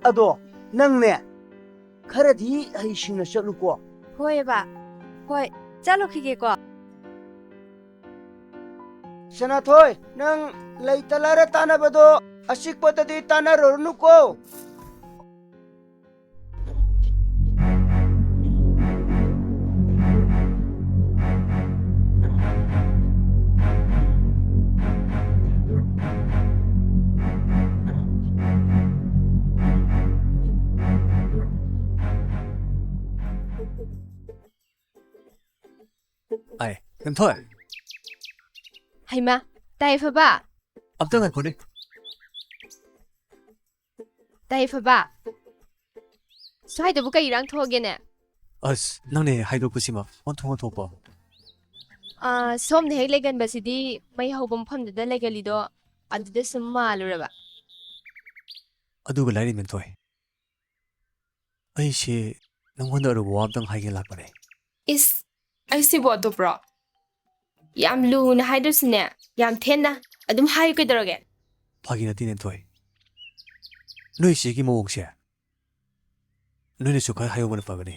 ꯑꯗꯣ ꯅꯪꯅꯦ, ꯈꯔꯗꯤ ꯍꯩꯁꯤꯡꯅ ꯆꯠꯂꯨꯀꯣ꯫ ꯍꯣꯏ, ꯕꯥ꯫ ꯍꯣꯏ, ꯆꯠꯂꯨꯈꯤꯒꯦꯀꯣ꯫ ꯁꯅꯥꯊꯣꯏ, ꯅꯪ ꯂꯩꯇ ꯂꯥꯏꯔ ꯇꯥꯟꯅꯕꯗꯣ ꯑꯆꯤꯛꯄꯗꯗꯤ ꯇꯥꯟꯅꯔꯨꯔꯅꯨꯀꯣ꯫ ꯑꯥꯏ, ꯃꯦꯝꯊꯣꯏ꯫ ꯍꯩꯃꯥ, ꯇꯥꯏꯐꯕ꯫ ꯑꯝꯇ ꯉꯥꯏꯈꯣꯅꯦ꯫ ꯇꯥꯏꯐꯕ, ꯁ꯭ꯋꯥꯏꯗꯕꯨ ꯀꯩ ꯏꯔꯥꯡ ꯊꯣꯛꯑꯒꯦꯅꯦ? ꯑꯁ, ꯅꯪꯅ ꯍꯦꯛ ꯍꯥꯏꯗꯣꯛꯄꯁꯤꯃ ꯑꯣꯟꯊꯣꯛ ꯑꯣꯟꯊꯣꯛꯄ꯫ ꯑꯥ, ꯁꯣꯝꯅ ꯍꯦꯛ ꯂꯩꯒꯟꯕꯁꯤꯗꯤ ꯃꯩ ꯍꯧꯕ ꯃꯐꯝꯗꯨꯗ ꯂꯩꯒꯜꯂꯤꯗꯣ, ꯑꯗꯨꯗ ꯁꯨꯝ ꯃꯥꯜꯂꯨꯔꯕ꯫ ꯑꯗꯨꯒ ꯂꯥꯏꯔꯤ ꯃꯦꯝꯊꯣꯏ, ꯑꯩꯁꯦ ꯅꯪꯉꯣꯟꯗ ꯑꯔꯨꯕ ꯋꯥ ꯑꯝꯇꯪ ꯍꯥꯏꯒꯦ ꯂꯥꯛꯄꯅꯦ꯫ ꯏꯁ, ꯑꯩꯁꯤꯕꯨ ꯑꯇꯣꯞꯄ꯭ꯔꯣ? ꯌꯥꯝ ꯂꯨꯅ ꯍꯥꯏꯗ꯭ꯔꯁꯨꯅꯦ, ꯌꯥꯝ ꯊꯦꯟꯅ ꯑꯗꯨꯝ ꯍꯥꯏꯌꯨ ꯀꯩꯗꯧꯔꯒꯦ? ꯐꯥꯒꯤ ꯅꯠꯇꯦ ꯃꯦꯝꯊꯣꯏ, ꯅꯣꯏ ꯏꯆꯦꯒꯤ ꯃꯑꯣꯡꯁꯦ ꯅꯣꯏꯅꯁꯨ ꯈꯔ ꯍꯥꯏꯍꯧꯕꯅ ꯐꯒꯅꯤ꯫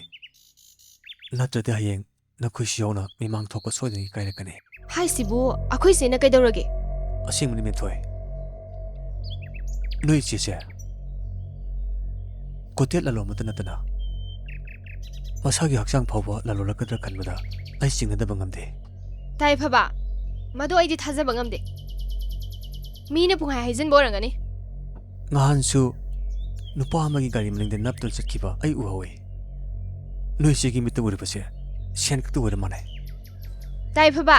ꯅꯠꯇ꯭ꯔꯗꯤ ꯍꯌꯦꯡ ꯅꯈꯣꯏꯁꯨ ꯌꯥꯎꯅ ꯃꯤꯃꯥꯡ ꯊꯣꯛꯄ ꯁꯣꯏꯗꯅ ꯏꯀꯥꯏꯔꯛꯀꯅꯤ꯫ ꯍꯥꯏꯁꯤꯕꯨ ꯑꯩꯈꯣꯏ ꯏꯆꯦꯅ ꯀꯩꯗꯧꯔꯒꯦ? ꯑꯁꯦꯡꯕꯅꯤ ꯃꯦꯝꯊꯣꯏ, ꯅꯣꯏ ꯏꯆꯦꯁꯦ ꯀꯣꯇꯦꯠ ꯂꯥꯂꯣꯟꯕꯇ ꯅꯠꯇꯅ ꯃꯁꯥꯒꯤ ꯍꯛꯆꯥꯡ ꯐꯥꯎꯕ ꯂꯥꯂꯣꯜꯂꯛꯀꯗ꯭ꯔꯥ ꯈꯟꯕꯗ ꯑꯩ ꯆꯤꯡꯅꯗꯕ ꯉꯝꯗꯦ꯫ ꯇꯥꯏꯐꯕ, ꯃꯗꯨ ꯑꯩꯗꯤ ꯊꯥꯖꯕ ꯉꯝꯗꯦ꯫ ꯃꯤꯅ ꯄꯨꯡꯍꯥꯏ ꯍꯥꯏꯖꯤꯟꯕ ꯑꯣꯏꯔꯝꯒꯅꯤ꯫ ꯅꯍꯥꯟꯁꯨ ꯅꯨꯄꯥ ꯑꯃꯒꯤ ꯒꯥꯔꯤ ꯃꯅꯤꯡꯗ ꯅꯞꯇꯨꯅ ꯆꯠꯈꯤꯕ ꯑꯩ ꯎꯍꯧꯋꯤ꯫ ꯅꯣꯏ ꯏꯆꯦꯒꯤ ꯃꯤꯠꯇ ꯎꯔꯤꯕꯁꯦ ꯁꯦꯟ ꯈꯛꯇ ꯑꯣꯏꯔ ꯃꯥꯜꯂꯦ꯫ ꯇꯥꯏꯐꯕ,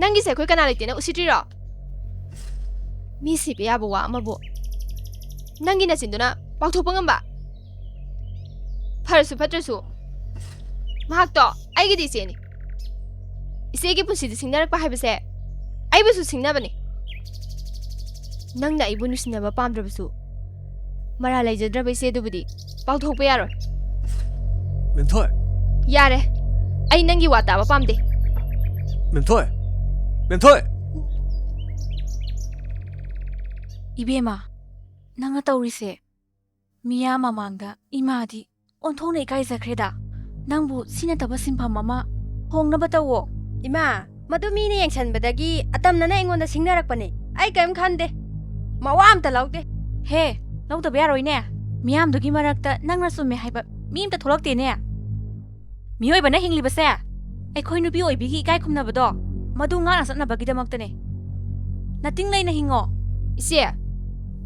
ꯅꯪꯒꯤꯁꯦ ꯑꯩꯈꯣꯏ ꯀꯅꯥ ꯂꯩꯇꯦꯅ ꯎꯁꯤꯠꯇ꯭ꯔꯤꯔꯣ? ꯃꯤ ꯁꯤꯕ ꯌꯥꯕ ꯋꯥ ꯑꯃꯕꯨ ꯅꯪꯒꯤ ꯅꯆꯤꯟꯗꯨꯅ ꯄꯥꯎꯊꯣꯛꯄ ꯉꯝꯕ? ꯐꯔꯁꯨ ꯐꯠꯇ꯭ꯔꯁꯨ, ꯃꯍꯥꯛꯇꯣ ꯑꯩꯒꯤꯗꯤ ꯏꯆꯦꯅꯤ꯫ ꯏꯆꯦꯒꯤ ꯄꯨꯟꯁꯤꯗ ꯁꯤꯡꯅꯔꯛꯄ ꯍꯥꯏꯕꯁꯦ ꯑꯩꯕꯨꯁꯨ ꯁꯤꯡꯅꯕꯅꯤ꯫ ꯅꯪꯅ ꯑꯩꯕꯨ ꯅꯨꯡꯁꯤꯅꯕ ꯄꯥꯝꯗ꯭ꯔꯕꯁꯨ, ꯃꯔꯥꯜ ꯂꯩꯖꯗ꯭ꯔꯕ ꯏꯆꯦꯗꯨꯕꯨꯗꯤ ꯄꯥꯎꯊꯣꯛꯄ ꯌꯥꯔꯣꯏ꯫ ꯃꯦꯝꯊꯣꯏ! ꯌꯥꯔꯦ, ꯑꯩ ꯅꯪꯒꯤ ꯋꯥ ꯇꯥꯕ ꯄꯥꯝꯗꯦ꯫ ꯃꯦꯝꯊꯣꯏ! ꯃꯦꯝꯊꯣꯏ! ꯏꯕꯦꯝꯃ, ꯅꯪꯅ ꯇꯧꯔꯤꯁꯦ ꯃꯤꯌꯥꯝ ꯃꯃꯥꯡꯗ ꯏꯃꯥꯗꯤ ꯑꯣꯟꯊꯣꯛꯅ ꯏꯀꯥꯏꯖꯈ꯭ꯔꯦꯗ꯫ ꯅꯪꯕꯨ ꯁꯤ ꯅꯠꯇꯕ ꯁꯤꯟꯐꯝ ꯑꯃ ꯍꯣꯡꯅꯕ ꯇꯧꯋꯣ꯫ ꯏꯃꯥ, ꯃꯗꯨ ꯃꯤꯅ ꯌꯦꯡꯁꯟꯕꯗꯒꯤ ꯑꯇꯝꯅꯅ ꯑꯩꯉꯣꯟꯗ ꯁꯤꯡꯅꯔꯛꯄꯅꯦ꯫ ꯑꯩ ꯀꯔꯤꯝ ꯈꯟꯗꯦ꯫ ꯃꯋꯥ ꯑꯝꯇ ꯂꯧꯗꯦ꯫ ꯍꯦ, ꯂꯧꯗꯕ ꯌꯥꯔꯣꯏꯅꯦ꯫ ꯃꯤꯌꯥꯝꯗꯨꯒꯤ ꯃꯔꯛꯇ ꯅꯪꯅ ꯆꯨꯝꯃꯦ ꯍꯥꯏꯕ ꯃꯤ ꯑꯝꯇ ꯊꯣꯛꯂꯛꯇꯦꯅꯦ꯫ ꯃꯤꯑꯣꯏꯕꯅ ꯍꯤꯡꯂꯤꯕꯁꯦ ꯑꯩꯈꯣꯏ ꯅꯨꯄꯤ ꯑꯣꯏꯕꯤꯒꯤ ꯏꯀꯥꯏ ꯈꯨꯝꯅꯕꯗꯣ ꯃꯗꯨ ꯉꯥꯛꯅ ꯆꯠꯅꯕꯒꯤꯗꯃꯛꯇꯅꯦ꯫ ꯅꯇꯤꯡ ꯂꯩꯅ ꯍꯤꯡꯉꯣ꯫ ꯏꯆꯦ,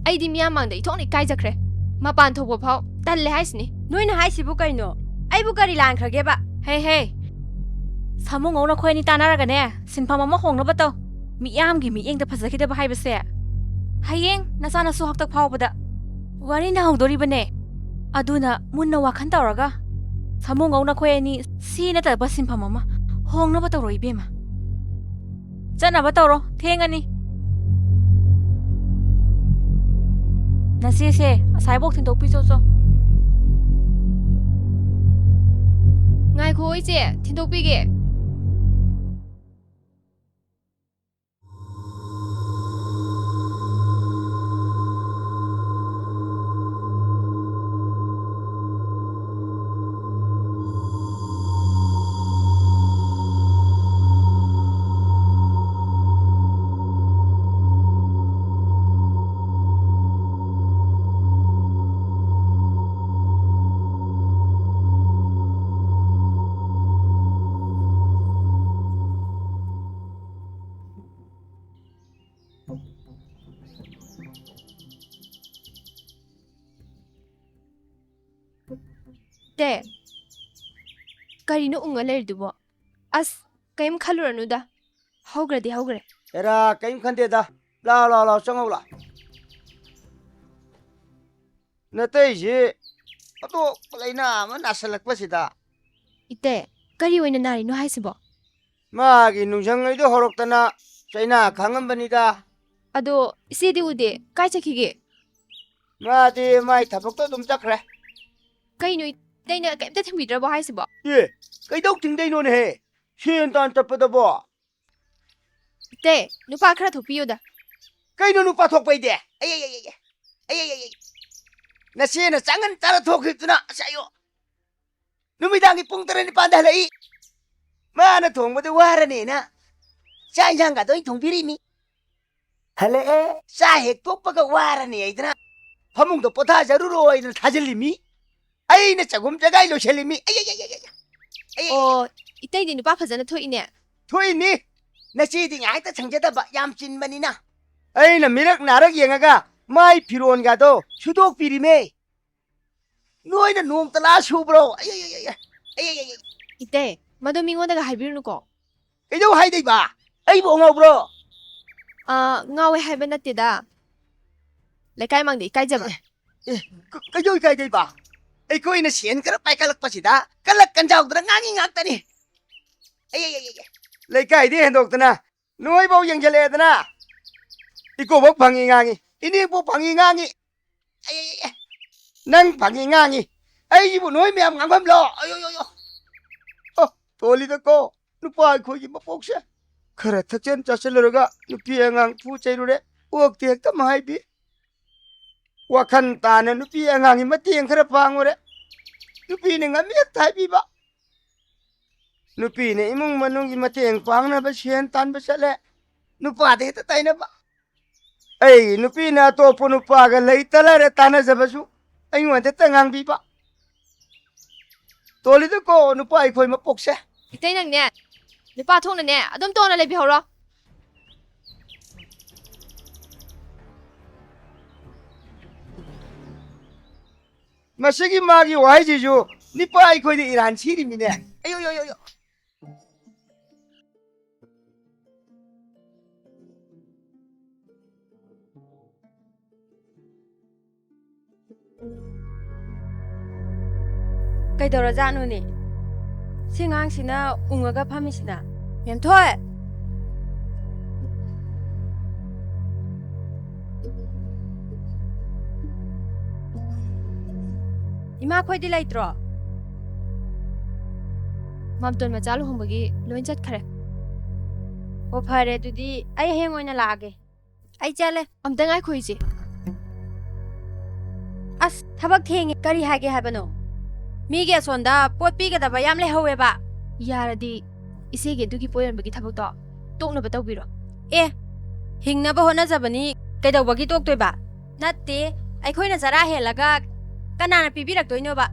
ꯑꯩꯗꯤ ꯃꯤꯌꯥꯝ ꯃꯥꯡꯗ ꯏꯊꯣꯛꯅ ꯏꯀꯥꯏꯖꯈ꯭ꯔꯦ꯫ ꯃꯄꯥꯟ ꯊꯣꯛꯄ ꯐꯥꯎ ꯇꯜꯂꯦ ꯍꯥꯏꯁꯤꯅꯤ꯫ ꯅꯣꯏꯅ ꯍꯥꯏꯁꯤꯕꯨ ꯀꯩꯅꯣ? ꯑꯩꯕꯨ ꯀꯔꯤ ꯂꯥꯟꯈ꯭ꯔꯒꯦꯕ? ꯍꯦ ꯍꯦ, ꯁꯥꯃꯨ ꯉꯧ ꯅꯈꯣꯏ ꯑꯅꯤ ꯇꯥꯟꯅꯔꯒꯅꯦ ꯁꯤꯟꯐꯝ ꯑꯃ ꯍꯣꯡꯅꯕ ꯇꯧ꯫ ꯃꯤꯌꯥꯝꯒꯤ ꯃꯤꯠꯌꯦꯡꯗ ꯐꯖꯈꯤꯗꯕ ꯍꯥꯏꯕꯁꯦ ꯍꯌꯦꯡ ꯅꯆꯥꯅꯁꯨ ꯍꯥꯛꯇꯛ ꯐꯥꯎꯕꯗ ꯋꯥꯔꯤꯅ ꯍꯧꯗꯣꯔꯤꯕꯅꯦ꯫ ꯑꯗꯨꯅ ꯃꯨꯟꯅ ꯋꯥꯈꯜ ꯇꯧꯔꯒ ꯁꯥꯃꯨ ꯉꯧ ꯅꯈꯣꯏ ꯑꯅꯤ ꯁꯤ ꯅꯠꯇꯕ ꯁꯤꯟꯐꯝ ꯑꯃ ꯍꯣꯡꯅꯕ ꯇꯧꯔꯣ ꯏꯕꯦꯝꯃ꯫ ꯆꯠꯅꯕ ꯇꯧꯔꯣ, ꯊꯦꯡꯉꯅꯤ꯫ ꯅꯆꯦꯁꯦ ꯑꯁꯥꯏꯕꯣꯛ ꯊꯤꯟꯗꯣꯛꯄꯤꯆꯣ ꯆꯣ꯫ ꯉꯥꯏꯈꯣ ꯏꯆꯦ, ꯊꯤꯟꯗꯣꯛꯄꯤꯒꯦ꯫ ꯇꯦ, ꯀꯔꯤꯅꯣ ꯎꯪꯉ ꯂꯩꯔꯤꯗꯨꯕꯣ? ꯑꯁ, ꯀꯩꯝ ꯈꯜꯂꯨꯔꯅꯨꯗ꯫ ꯍꯧꯈ꯭ꯔꯗꯤ ꯍꯧꯈ꯭ꯔꯦ꯫ ꯑꯦꯔꯥ, ꯀꯩꯝ ꯈꯟꯗꯦꯗ꯫ ꯂꯥꯎ, ꯂꯥꯎ, ꯂꯥꯎ, ꯆꯪꯉꯧ ꯂꯥꯎ꯫ ꯅꯇꯩꯁꯤ ꯑꯇꯣꯞꯄ ꯂꯥꯏꯅꯥ ꯑꯃ ꯅꯥꯁꯤꯜꯂꯛꯄꯁꯤꯗ꯫ ꯏꯇꯦ, ꯀꯔꯤ ꯑꯣꯏꯅ ꯅꯥꯔꯤꯅꯣ ꯍꯥꯏꯁꯤꯕꯣ? ꯃꯥꯒꯤ ꯅꯨꯡꯁꯪꯉꯩꯗꯣ ꯍꯧꯔꯛꯇꯅ ꯆꯩꯅꯥ ꯈꯥꯡꯉꯝꯕꯅꯤꯗ꯫ ꯑꯗꯣ ꯏꯆꯦꯗꯤ ꯎꯗꯦ, ꯀꯥꯏ ꯆꯠꯈꯤꯒꯦ? ꯃꯥꯗꯤ ꯃꯥꯏ ꯊꯕꯛꯇꯣ ꯑꯗꯨꯝ ꯆꯠꯈ꯭ꯔꯦ꯫ ꯀꯩꯅꯣ, ꯏꯇꯩꯅ ꯀꯩꯝꯇ ꯊꯤꯡꯕꯤꯗ꯭ꯔꯕꯣ ꯍꯥꯏꯁꯤꯕꯣ? ꯑꯦ, ꯀꯩꯗꯧ ꯊꯤꯡꯗꯣꯏꯅꯣꯅꯦꯍꯦ? ꯁꯦꯟ ꯇꯥꯟ ꯆꯠꯄꯗꯕꯣ? ꯏꯇꯩ, ꯅꯨꯄꯥ ꯈꯔ ꯊꯣꯛꯄꯤꯌꯨꯗ꯫ ꯀꯩꯅꯣ ꯅꯨꯄꯥ ꯊꯣꯛꯄꯩꯗꯤ? ꯑꯩ, ꯑꯩ, ꯑꯩ, ꯑꯩ, ꯑꯩ꯫ ꯑꯩ ꯑꯩ ꯑꯩ ꯑꯩ꯫ ꯅꯆꯦꯅ ꯆꯥꯡꯉꯟ ꯆꯥꯔ ꯊꯣꯛꯈꯤꯕꯗꯨꯅ ꯑꯁ ꯑꯌꯣ꯫ ꯅꯨꯃꯤꯗꯥꯡꯒꯤ ꯄꯨꯡ ꯇꯔꯦꯠ ꯅꯤꯄꯥꯟꯗ ꯍꯜꯂꯛꯏ꯫ ꯃꯥꯅ ꯊꯣꯡꯕꯗ ꯋꯥꯔꯅꯦꯅ ꯆꯥꯛ ꯏꯟꯁꯥꯡꯒꯗꯣ ꯑꯩꯅ ꯊꯣꯡꯕꯤꯔꯤꯅꯤ꯫ ꯍꯜꯂꯛꯑꯦ꯫ ꯆꯥꯛ ꯍꯦꯛ ꯇꯣꯛꯄꯒ ꯋꯥꯔꯅꯤ ꯍꯥꯏꯗꯅ ꯐꯃꯨꯡꯗ ꯄꯣꯊꯥꯖꯔꯨꯔꯣ ꯍꯥꯏꯗꯅ ꯊꯥꯖꯤꯜꯂꯤꯃꯤ꯫ ꯑꯩꯅ ꯆꯒꯨꯝ ꯆꯒꯥꯏ ꯂꯣꯏꯁꯤꯜꯂꯤꯃꯤ꯫ ꯑꯩ ꯑꯩ ꯑꯩ ꯑꯩ ꯑꯩ꯫ ꯑꯩ ꯑꯩ꯫ ꯑꯣ, ꯏꯇꯩꯗꯤ ꯅꯨꯄꯥ ꯐꯖꯅ ꯊꯣꯛꯏꯅꯦ꯫ ꯊꯣꯛꯏꯅꯤ꯫ ꯅꯆꯦꯗꯤ ꯉꯥꯏꯍꯥꯛꯇ ꯁꯪꯖꯗꯕ, ꯌꯥꯝ ꯆꯤꯟꯕꯅꯤꯅ꯫ ꯑꯩꯅ ꯃꯤꯔꯛ ꯅꯥꯔꯛ ꯌꯦꯡꯉꯒ ꯃꯥꯏ ꯐꯤꯔꯣꯟꯒꯗꯣ ꯁꯨꯗꯣꯛꯄꯤꯔꯤꯃꯦ꯫ ꯅꯣꯏꯅ ꯅꯣꯡꯇ ꯂꯥꯛꯑ ꯁꯨꯕ꯭ꯔꯣ? ꯑꯩ ꯑꯩ ꯑꯩ ꯑꯩ꯫ ꯑꯩ ꯑꯩ ꯑꯩ ꯑꯩ꯫ ꯏꯇꯩ, ꯃꯗꯨ ꯃꯤꯉꯣꯟꯗꯒ ꯍꯥꯏꯕꯤꯔꯨꯅꯨꯀꯣ꯫ ꯀꯩꯗꯧ ꯍꯥꯏꯗꯣꯏꯕ? ꯑꯩꯕꯨ ꯉꯥꯎꯕ꯭ꯔꯣ? ꯑꯥ, ꯉꯥꯎꯋꯦ ꯍꯥꯏꯕ ꯅꯠꯇꯦꯗ꯫ ꯂꯩꯀꯥꯏ ꯃꯥꯡꯗ ꯏꯀꯥꯏꯖꯕ꯫ ꯑꯦ, ꯀ-, ꯀꯩꯗꯧ ꯏꯀꯥꯏꯗꯣꯏꯕ? ꯑꯩꯈꯣꯏꯅ ꯁꯦꯟ ꯈꯔ ꯄꯥꯏꯈꯠꯂꯛꯄꯁꯤꯗ ꯀꯜꯂꯛ ꯀꯟꯖꯥꯎꯗꯅ ꯉꯥꯡꯉꯤ ꯉꯥꯛꯇꯅꯤ꯫ ꯑꯩ, ꯑꯩ, ꯑꯩ, ꯑꯩ, ꯑꯩ꯫ ꯂꯩꯀꯥꯏꯗꯤ ꯍꯦꯟꯗꯣꯛꯇꯅ ꯅꯣꯏꯐꯥꯎ ꯌꯦꯡꯁꯤꯜꯂꯛꯑꯦꯗꯅ꯫ ꯏꯀꯣꯐꯥꯎ ꯐꯪꯉꯤ ꯉꯥꯡꯉꯤ, ꯏꯅꯦꯐꯥꯎ ꯐꯪꯉꯤ ꯉꯥꯡꯉꯤ꯫ ꯑꯩ, ꯑꯩ, ꯑꯩ, ꯑꯩ꯫ ꯅꯪ ꯐꯪꯉꯤ ꯉꯥꯡꯉꯤ꯫ ꯑꯩꯁꯤꯕꯨ ꯅꯣꯏ ꯃꯌꯥꯝ ꯉꯥꯡꯐꯝꯂꯣ? ꯑꯌꯣ, ꯌꯣ, ꯌꯣ꯫ ꯑꯣ, ꯇꯣꯜꯂꯤꯗꯀꯣ ꯅꯨꯄꯥ ꯑꯩꯈꯣꯏꯒꯤ ꯃꯄꯣꯛꯁꯦ꯫ ꯈꯔ ꯊꯛꯆꯟ ꯆꯥꯁꯤꯜꯂꯨꯔꯒ ꯅꯨꯄꯤ ꯑꯉꯥꯡ ꯐꯨ ꯆꯩꯔꯨꯔꯦ꯫ ꯑꯣꯛꯇꯤ ꯍꯦꯛꯇ ꯃꯍꯥꯏꯕꯤ꯫ ꯋꯥꯈꯜ ꯇꯥꯅ ꯅꯨꯄꯤ ꯑꯉꯥꯡꯒꯤ ꯃꯇꯦꯡ ꯈꯔ ꯄꯥꯡꯉꯨꯔꯦ꯫ ꯅꯨꯄꯤꯅ ꯉꯝꯃꯤ ꯍꯦꯛꯇ ꯍꯥꯏꯕꯤꯕ꯫ ꯅꯨꯄꯤꯅ ꯏꯃꯨꯡ ꯃꯅꯨꯡꯒꯤ ꯃꯇꯦꯡ ꯄꯥꯡꯅꯕ ꯁꯦꯟ ꯇꯥꯟꯕ ꯆꯠꯂꯦ꯫ ꯅꯨꯄꯥꯗ ꯍꯦꯛꯇ ꯇꯥꯏꯅꯕ꯫ ꯑꯩ ꯅꯨꯄꯤꯅ ꯑꯇꯣꯞꯄ ꯅꯨꯄꯥꯒ ꯂꯩꯇ ꯂꯩꯔ ꯇꯥꯟꯅꯖꯕꯁꯨ ꯑꯩꯉꯣꯟꯗ ꯍꯦꯛꯇ ꯉꯥꯡꯕꯤꯕ꯫ ꯇꯣꯜꯂꯤꯗꯀꯣ ꯅꯨꯄꯥ ꯑꯩꯈꯣꯏ ꯃꯄꯣꯛꯁꯦ꯫ ꯏꯇꯩ ꯅꯪꯅꯦ, ꯅꯨꯄꯥ ꯊꯣꯛꯅꯅꯦ ꯑꯗꯨꯝ ꯇꯣꯟꯅ ꯂꯩꯕꯤꯍꯧꯔꯣ꯫ ꯃꯁꯤꯒꯤ ꯃꯥꯒꯤ ꯋꯥꯍꯩꯁꯤꯁꯨ ꯅꯨꯄꯥ ꯑꯩꯈꯣꯏꯗ ꯏꯔꯥꯟ ꯁꯤꯔꯤꯃꯤꯅꯦ꯫ ꯑꯌꯣ, ꯌꯣ, ꯌꯣ, ꯌꯣ꯫ ꯀꯩꯗꯧꯔꯖꯥꯠꯅꯣꯅꯦ? ꯁꯤ ꯑꯉꯥꯡꯁꯤꯅ ꯎꯪꯉꯒ ꯐꯝꯃꯤꯁꯤꯅ? ꯃꯦꯝꯊꯣꯏ! ꯏꯃꯥ ꯈꯣꯏꯗꯤ ꯂꯩꯇ꯭ꯔꯣ? ꯃꯥꯝꯇꯣꯟ ꯃꯆꯥ ꯂꯨꯍꯣꯡꯕꯒꯤ ꯂꯣꯏ ꯆꯠꯈ꯭ꯔꯦ꯫ ꯑꯣ, ꯐꯔꯦ, ꯑꯗꯨꯗꯤ ꯑꯩ ꯍꯌꯦꯡ ꯑꯣꯏꯅ ꯂꯥꯛꯑꯒꯦ꯫ ꯑꯩ ꯆꯠꯂꯦ꯫ ꯑꯝꯇ ꯉꯥꯏꯈꯣ, ꯏꯆꯦ꯫ ꯑꯁ, ꯊꯕꯛ ꯊꯦꯡꯉꯦ꯫ ꯀꯔꯤ ꯍꯥꯏꯒꯦ ꯍꯥꯏꯕꯅꯣ? ꯃꯤꯒꯤ ꯑꯁꯣꯟꯗ ꯄꯣꯠ ꯄꯤꯒꯗꯕ ꯌꯥꯝ ꯂꯩꯍꯧꯋꯦꯕ꯫ ꯌꯥꯔꯗꯤ ꯏꯆꯦꯒꯤ ꯑꯗꯨꯒꯤ ꯄꯣꯠ ꯌꯣꯟꯕꯒꯤ ꯊꯕꯛꯇꯣ ꯇꯣꯛꯅꯕ ꯇꯧꯕꯤꯔꯣ꯫ ꯑꯦ, ꯍꯤꯡꯅꯕ ꯍꯣꯠꯅꯖꯕꯅꯤ, ꯀꯩꯗꯧꯕꯒꯤ ꯇꯣꯛꯇꯣꯏꯕ? ꯅꯠꯇꯦ, ꯑꯩꯈꯣꯏꯅ ꯆꯔꯥ ꯍꯦꯜꯂꯒ ꯀꯅꯥꯅ ꯄꯤꯕꯤꯔꯛꯇꯣꯏꯅꯣꯕ?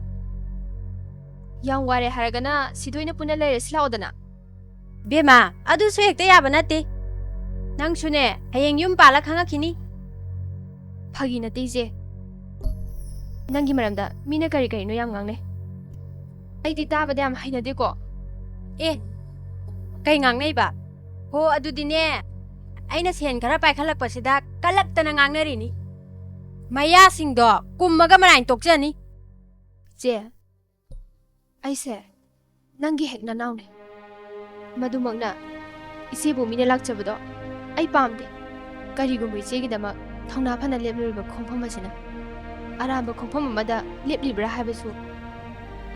ꯌꯥꯝ ꯋꯥꯔꯦ ꯍꯥꯏꯔꯒꯅ ꯁꯤꯗ ꯑꯣꯏꯅ ꯄꯨꯟꯅ ꯂꯩꯔꯁꯤ ꯂꯥꯛꯑꯣꯗꯅ꯫ ꯕꯦꯝꯃ, ꯑꯗꯨꯁꯨ ꯍꯦꯛꯇ ꯌꯥꯕ ꯅꯠꯇꯦ꯫ ꯅꯪꯁꯨꯅꯦ, ꯍꯌꯦꯡ ꯌꯨꯝ ꯄꯥꯜꯂ ꯈꯪꯉꯛꯈꯤꯅꯤ꯫ ꯐꯥꯒꯤ ꯅꯠꯇꯦ, ꯏꯆꯦ꯫ ꯅꯪꯒꯤ ꯃꯔꯝꯗ ꯃꯤꯅ ꯀꯔꯤ ꯀꯔꯤꯅꯣ ꯌꯥꯝ ꯉꯥꯡꯅꯩ꯫ ꯑꯩꯗꯤ ꯇꯥꯕꯗ ꯌꯥꯝ ꯍꯩꯅꯗꯦꯀꯣ꯫ ꯑꯦ, ꯀꯩ ꯉꯥꯡꯅꯩꯕ? ꯍꯣ, ꯑꯗꯨꯗꯤꯅꯦ, ꯑꯩꯅ ꯁꯦꯟ ꯈꯔ ꯄꯥꯏꯈꯠꯂꯛꯄꯁꯤꯗ ꯀꯜꯂꯛꯇꯅ ꯉꯥꯡꯅꯔꯤꯅꯤ꯫ ꯃꯌꯥꯁꯤꯡꯗꯣ ꯀꯨꯝꯃꯒ ꯃꯔꯥꯏꯅ ꯇꯣꯛꯆꯅꯤ꯫ ꯏꯆꯦ, ꯑꯩꯁꯦ ꯅꯪꯒꯤ ꯍꯦꯛ ꯅꯅꯥꯎꯅꯦ꯫ ꯃꯗꯨꯃꯛꯅ ꯏꯆꯦꯕꯨ ꯃꯤꯅ ꯂꯥꯛꯆꯕꯗꯣ ꯑꯩ ꯄꯥꯝꯗꯦ꯫ ꯀꯔꯤꯒꯨꯝꯕ ꯏꯆꯦꯒꯤꯗꯃꯛ ꯊꯧꯅꯥ ꯐꯅ ꯂꯦꯞꯂꯨꯔꯤꯕ ꯈꯣꯡꯐꯝ ꯑꯁꯤꯅ ꯑꯔꯥꯟꯕ ꯈꯣꯡꯐꯝ ꯑꯃꯗ ꯂꯦꯞꯂꯤꯕ꯭ꯔꯥ ꯍꯥꯏꯕꯁꯨ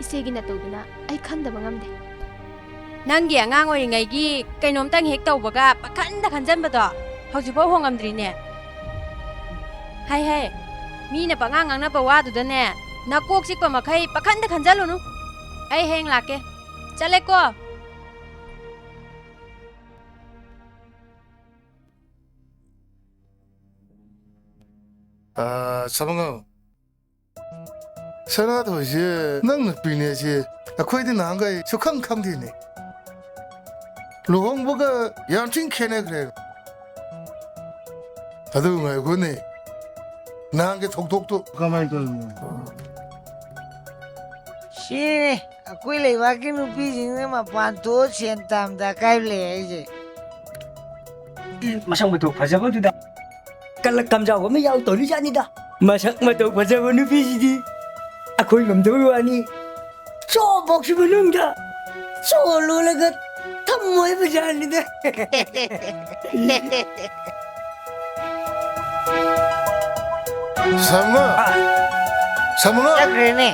ꯏꯆꯦꯒꯤ ꯅꯇꯧꯗꯨꯅ ꯑꯩ ꯈꯟꯗꯕ ꯉꯝꯗꯦ꯫ ꯅꯪꯒꯤ ꯑꯉꯥꯡ ꯑꯣꯏꯔꯤꯉꯩꯒꯤ ꯀꯩꯅꯣꯝꯇꯪ ꯍꯦꯛ ꯇꯧꯕꯒ ꯄꯥꯈꯟꯗ ꯈꯟꯖꯟꯕꯗꯣ ꯍꯧꯖꯤꯛꯐꯥꯎ ꯍꯣꯡꯉꯝꯗ꯭ꯔꯤꯅꯦ꯫ ꯍꯥꯏ ꯍꯥꯏ, ꯃꯤꯅ ꯄꯉꯥꯡ ꯉꯥꯡꯅꯕ ꯋꯥꯗꯨꯗꯅꯦ, ꯅꯀꯣꯛ ꯆꯤꯛꯄ ꯃꯈꯩ ꯄꯥꯈꯟꯗ ꯈꯟꯖꯜꯂꯨꯅꯨ꯫ ꯑꯩ ꯍꯌꯦꯡ ꯂꯥꯛꯀꯦ꯫ ꯆꯠꯂꯦꯀꯣ꯫ ꯑꯥ, ꯁꯥꯃꯉꯥ꯫ ꯁꯅꯥꯊꯣꯏꯁꯦ ꯅꯪ ꯅꯨꯄꯤꯅꯦꯁꯦ ꯑꯩꯈꯣꯏꯗꯤ ꯅꯍꯥꯟꯈꯩ ꯁꯨꯈꯪ ꯈꯪꯗꯦꯅꯦ꯫ ꯂꯨꯍꯣꯡꯕꯒ ꯌꯥꯝ ꯊꯤꯅ ꯈꯦꯠꯅꯈ꯭ꯔꯦ꯫ ꯑꯗꯨ ꯉꯥꯏꯈꯣꯅꯦ, ꯅꯍꯥꯟꯒꯤ ꯊꯧꯗꯣꯛꯇꯣ ꯀꯃꯥꯏꯅ ꯇꯧꯔꯤꯅꯣ? ꯁꯤꯅꯦ ꯑꯩꯈꯣꯏ ꯂꯩꯕꯥꯛꯀꯤ ꯅꯨꯄꯤꯁꯤꯡꯅ ꯃꯄꯥꯟ ꯊꯣꯛꯑ ꯁꯦꯟ ꯇꯥꯟꯕꯗ ꯑꯀꯥꯏꯕ ꯂꯩ ꯍꯥꯏꯁꯦ꯫ ꯃꯁꯛ ꯃꯇꯧ ꯐꯖꯕꯗꯨꯗ ꯀꯂꯛ ꯀꯝꯖꯥꯎ ꯑꯃ ꯌꯥꯎ ꯇꯧꯔꯤꯖꯥꯠꯅꯤꯗ꯫ ꯃꯁꯛ ꯃꯇꯧ ꯐꯖꯕ ꯅꯨꯄꯤꯁꯤꯗꯤ ꯑꯩꯈꯣꯏ ꯉꯝꯗꯕꯩ ꯋꯥꯅꯤ꯫ ꯆꯣ ꯕꯣꯛꯁ ꯃꯅꯨꯡꯗ ꯆꯣ ꯂꯣꯜꯂꯒ ꯊꯝꯃꯣ ꯍꯥꯏꯕ ꯖꯥꯠꯅꯤꯗ꯫ ꯁꯥꯃꯉꯥ! ꯁꯥꯃꯉꯥ! ꯆꯠꯈ꯭ꯔꯦꯅꯦ꯫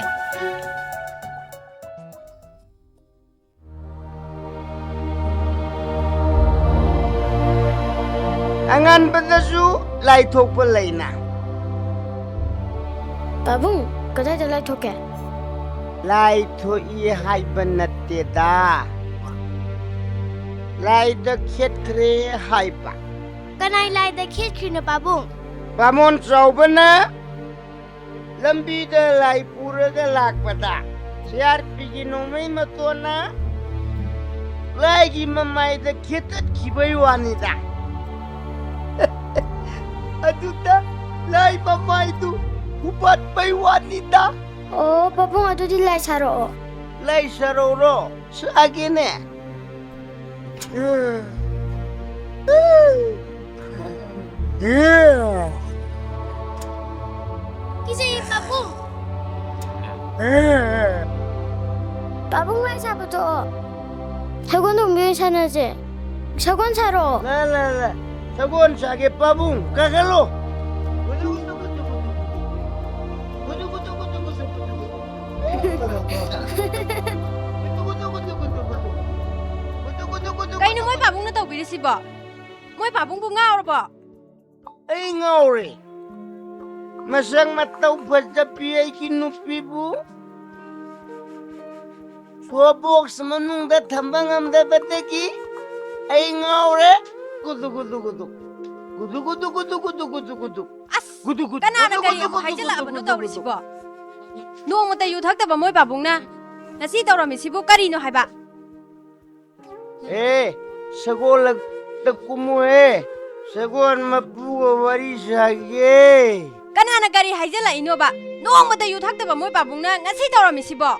ꯑꯉꯟꯕꯗꯁꯨ ꯂꯥꯏꯊꯣꯛꯄ ꯂꯩꯅ꯫ ꯄꯥꯕꯨꯡ, ꯀꯗꯥꯏꯗ ꯂꯥꯏ ꯊꯣꯛꯀꯦ? ꯂꯥꯏ ꯊꯣꯛꯏ ꯍꯥꯏꯕ ꯅꯠꯇꯦꯗ, ꯂꯥꯏꯗ ꯈꯦꯠꯈ꯭ꯔꯦ ꯍꯥꯏꯕ꯫ ꯀꯅꯥꯏ ꯂꯥꯏꯗ ꯈꯦꯠꯈ꯭ꯔꯤꯅꯣ ꯄꯥꯕꯨꯡ? ꯕꯥꯃꯣꯟ ꯆꯥꯎꯕꯅ ꯂꯝꯕꯤꯗ ꯂꯥꯏ ꯄꯨꯔꯒ ꯂꯥꯛꯄꯗ ꯁꯤ ꯑꯥꯔ ꯄꯤꯒꯤ ꯅꯣꯡꯃꯩ ꯃꯇꯣꯟꯅ ꯂꯥꯏꯒꯤ ꯃꯃꯥꯏꯗ ꯈꯦꯠꯇꯠꯈꯤꯕꯩ ꯋꯥꯅꯤꯗ꯫ ꯑꯗꯨꯗ ꯂꯥꯏ ꯃꯃꯥꯏꯗꯨ ꯍꯨꯄꯠꯄꯩ ꯋꯥꯅꯤꯗ꯫ ꯑꯣ, ꯄꯥꯕꯨꯡ, ꯑꯗꯨꯗꯤ ꯂꯥꯏ ꯁꯥꯔꯛꯑꯣ꯫ ꯂꯥꯏ ꯁꯥꯔꯛꯎꯔꯣ? ꯁꯥꯒꯦꯅꯦ꯫ ꯀꯤꯖꯩꯌꯦ, ꯄꯥꯕꯨꯡ꯫ ꯄꯥꯕꯨꯡ, ꯂꯥꯏ ꯁꯥꯕ ꯇꯣꯛꯑꯣ꯫ ꯁꯒꯣꯜ ꯇꯣꯡꯕꯤ ꯑꯣꯏꯅ ꯁꯥꯟꯅꯁꯦ꯫ ꯁꯒꯣꯜ ꯁꯥꯔꯛꯑꯣ꯫ ꯂꯥ, ꯂꯥ, ꯂꯥ꯫ ꯁꯒꯣꯜ ꯁꯥꯒꯦ, ꯄꯥꯕꯨꯡ, ꯀꯥꯈꯠꯂꯣ꯫ ꯀꯩꯅꯣ ꯃꯣꯏ ꯄꯥꯕꯨꯡꯅ ꯇꯧꯕꯤꯔꯤꯁꯤꯕꯣ? ꯃꯣꯏ ꯄꯥꯕꯨꯡꯕꯨ ꯉꯥꯎꯔꯕꯣ? ꯑꯩ ꯉꯥꯎꯔꯦ꯫ ꯃꯁꯛ ꯃꯇꯧ ꯐꯖꯕꯤ ꯑꯩꯒꯤ ꯅꯨꯄꯤꯕꯨ ꯁꯣ ꯕꯣꯛꯁ ꯃꯅꯨꯡꯗ ꯊꯝꯕ ꯉꯝꯗꯕꯗꯒꯤ ꯑꯩ ꯉꯥꯎꯔꯦ꯫ ꯒꯨꯗꯨ, ꯒꯨꯗꯨ, ꯒꯨꯗꯨ꯫ ꯒꯨꯗꯨ, ꯒꯨꯗꯨ, ꯒꯨꯗꯨ, ꯒꯨꯗꯨ, ꯒꯨꯗꯨ, ꯒꯨꯗꯨ꯫ ꯑꯁ, ꯒꯨꯗꯨ, ꯒꯨꯗꯨ, ꯀꯅꯥꯅ ꯒꯨꯗꯨ, ꯀꯔꯤ ꯒꯨꯗꯨ, ꯑꯃꯨꯛ ꯒꯨꯗꯨ, ꯒꯨꯗꯨ, ꯍꯥꯏꯖꯤꯜꯂꯛꯑꯕꯅꯣ ꯒꯨꯗꯨ, ꯒꯨꯗꯨ꯫ ꯇꯧꯔꯤꯁꯤꯕꯣ? ꯅꯣꯡꯃꯇ ꯌꯨ ꯊꯛꯇꯕ ꯃꯣꯏ ꯄꯥꯕꯨꯡꯅ ꯉꯁꯤ ꯇꯧꯔꯝꯃꯤꯁꯤꯕꯨ ꯀꯔꯤꯅꯣ ꯍꯥꯏꯕ? ꯑꯦ, ꯁꯒꯣꯜ ꯂꯛꯇ ꯀꯨꯝꯃꯨꯍꯦ꯫ ꯁꯒꯣꯜ ꯃꯄꯨꯒ ꯋꯥꯔꯤ ꯁꯥꯒꯦ꯫ ꯀꯅꯥꯅ ꯀꯔꯤ ꯍꯥꯏꯖꯤꯜꯂꯛꯏꯅꯣꯕ? ꯅꯣꯡꯃꯇ ꯌꯨ ꯊꯛꯇꯕ ꯃꯣꯏ ꯄꯥꯕꯨꯡꯅ ꯉꯁꯤ ꯇꯧꯔꯝꯃꯤꯁꯤꯕꯣ?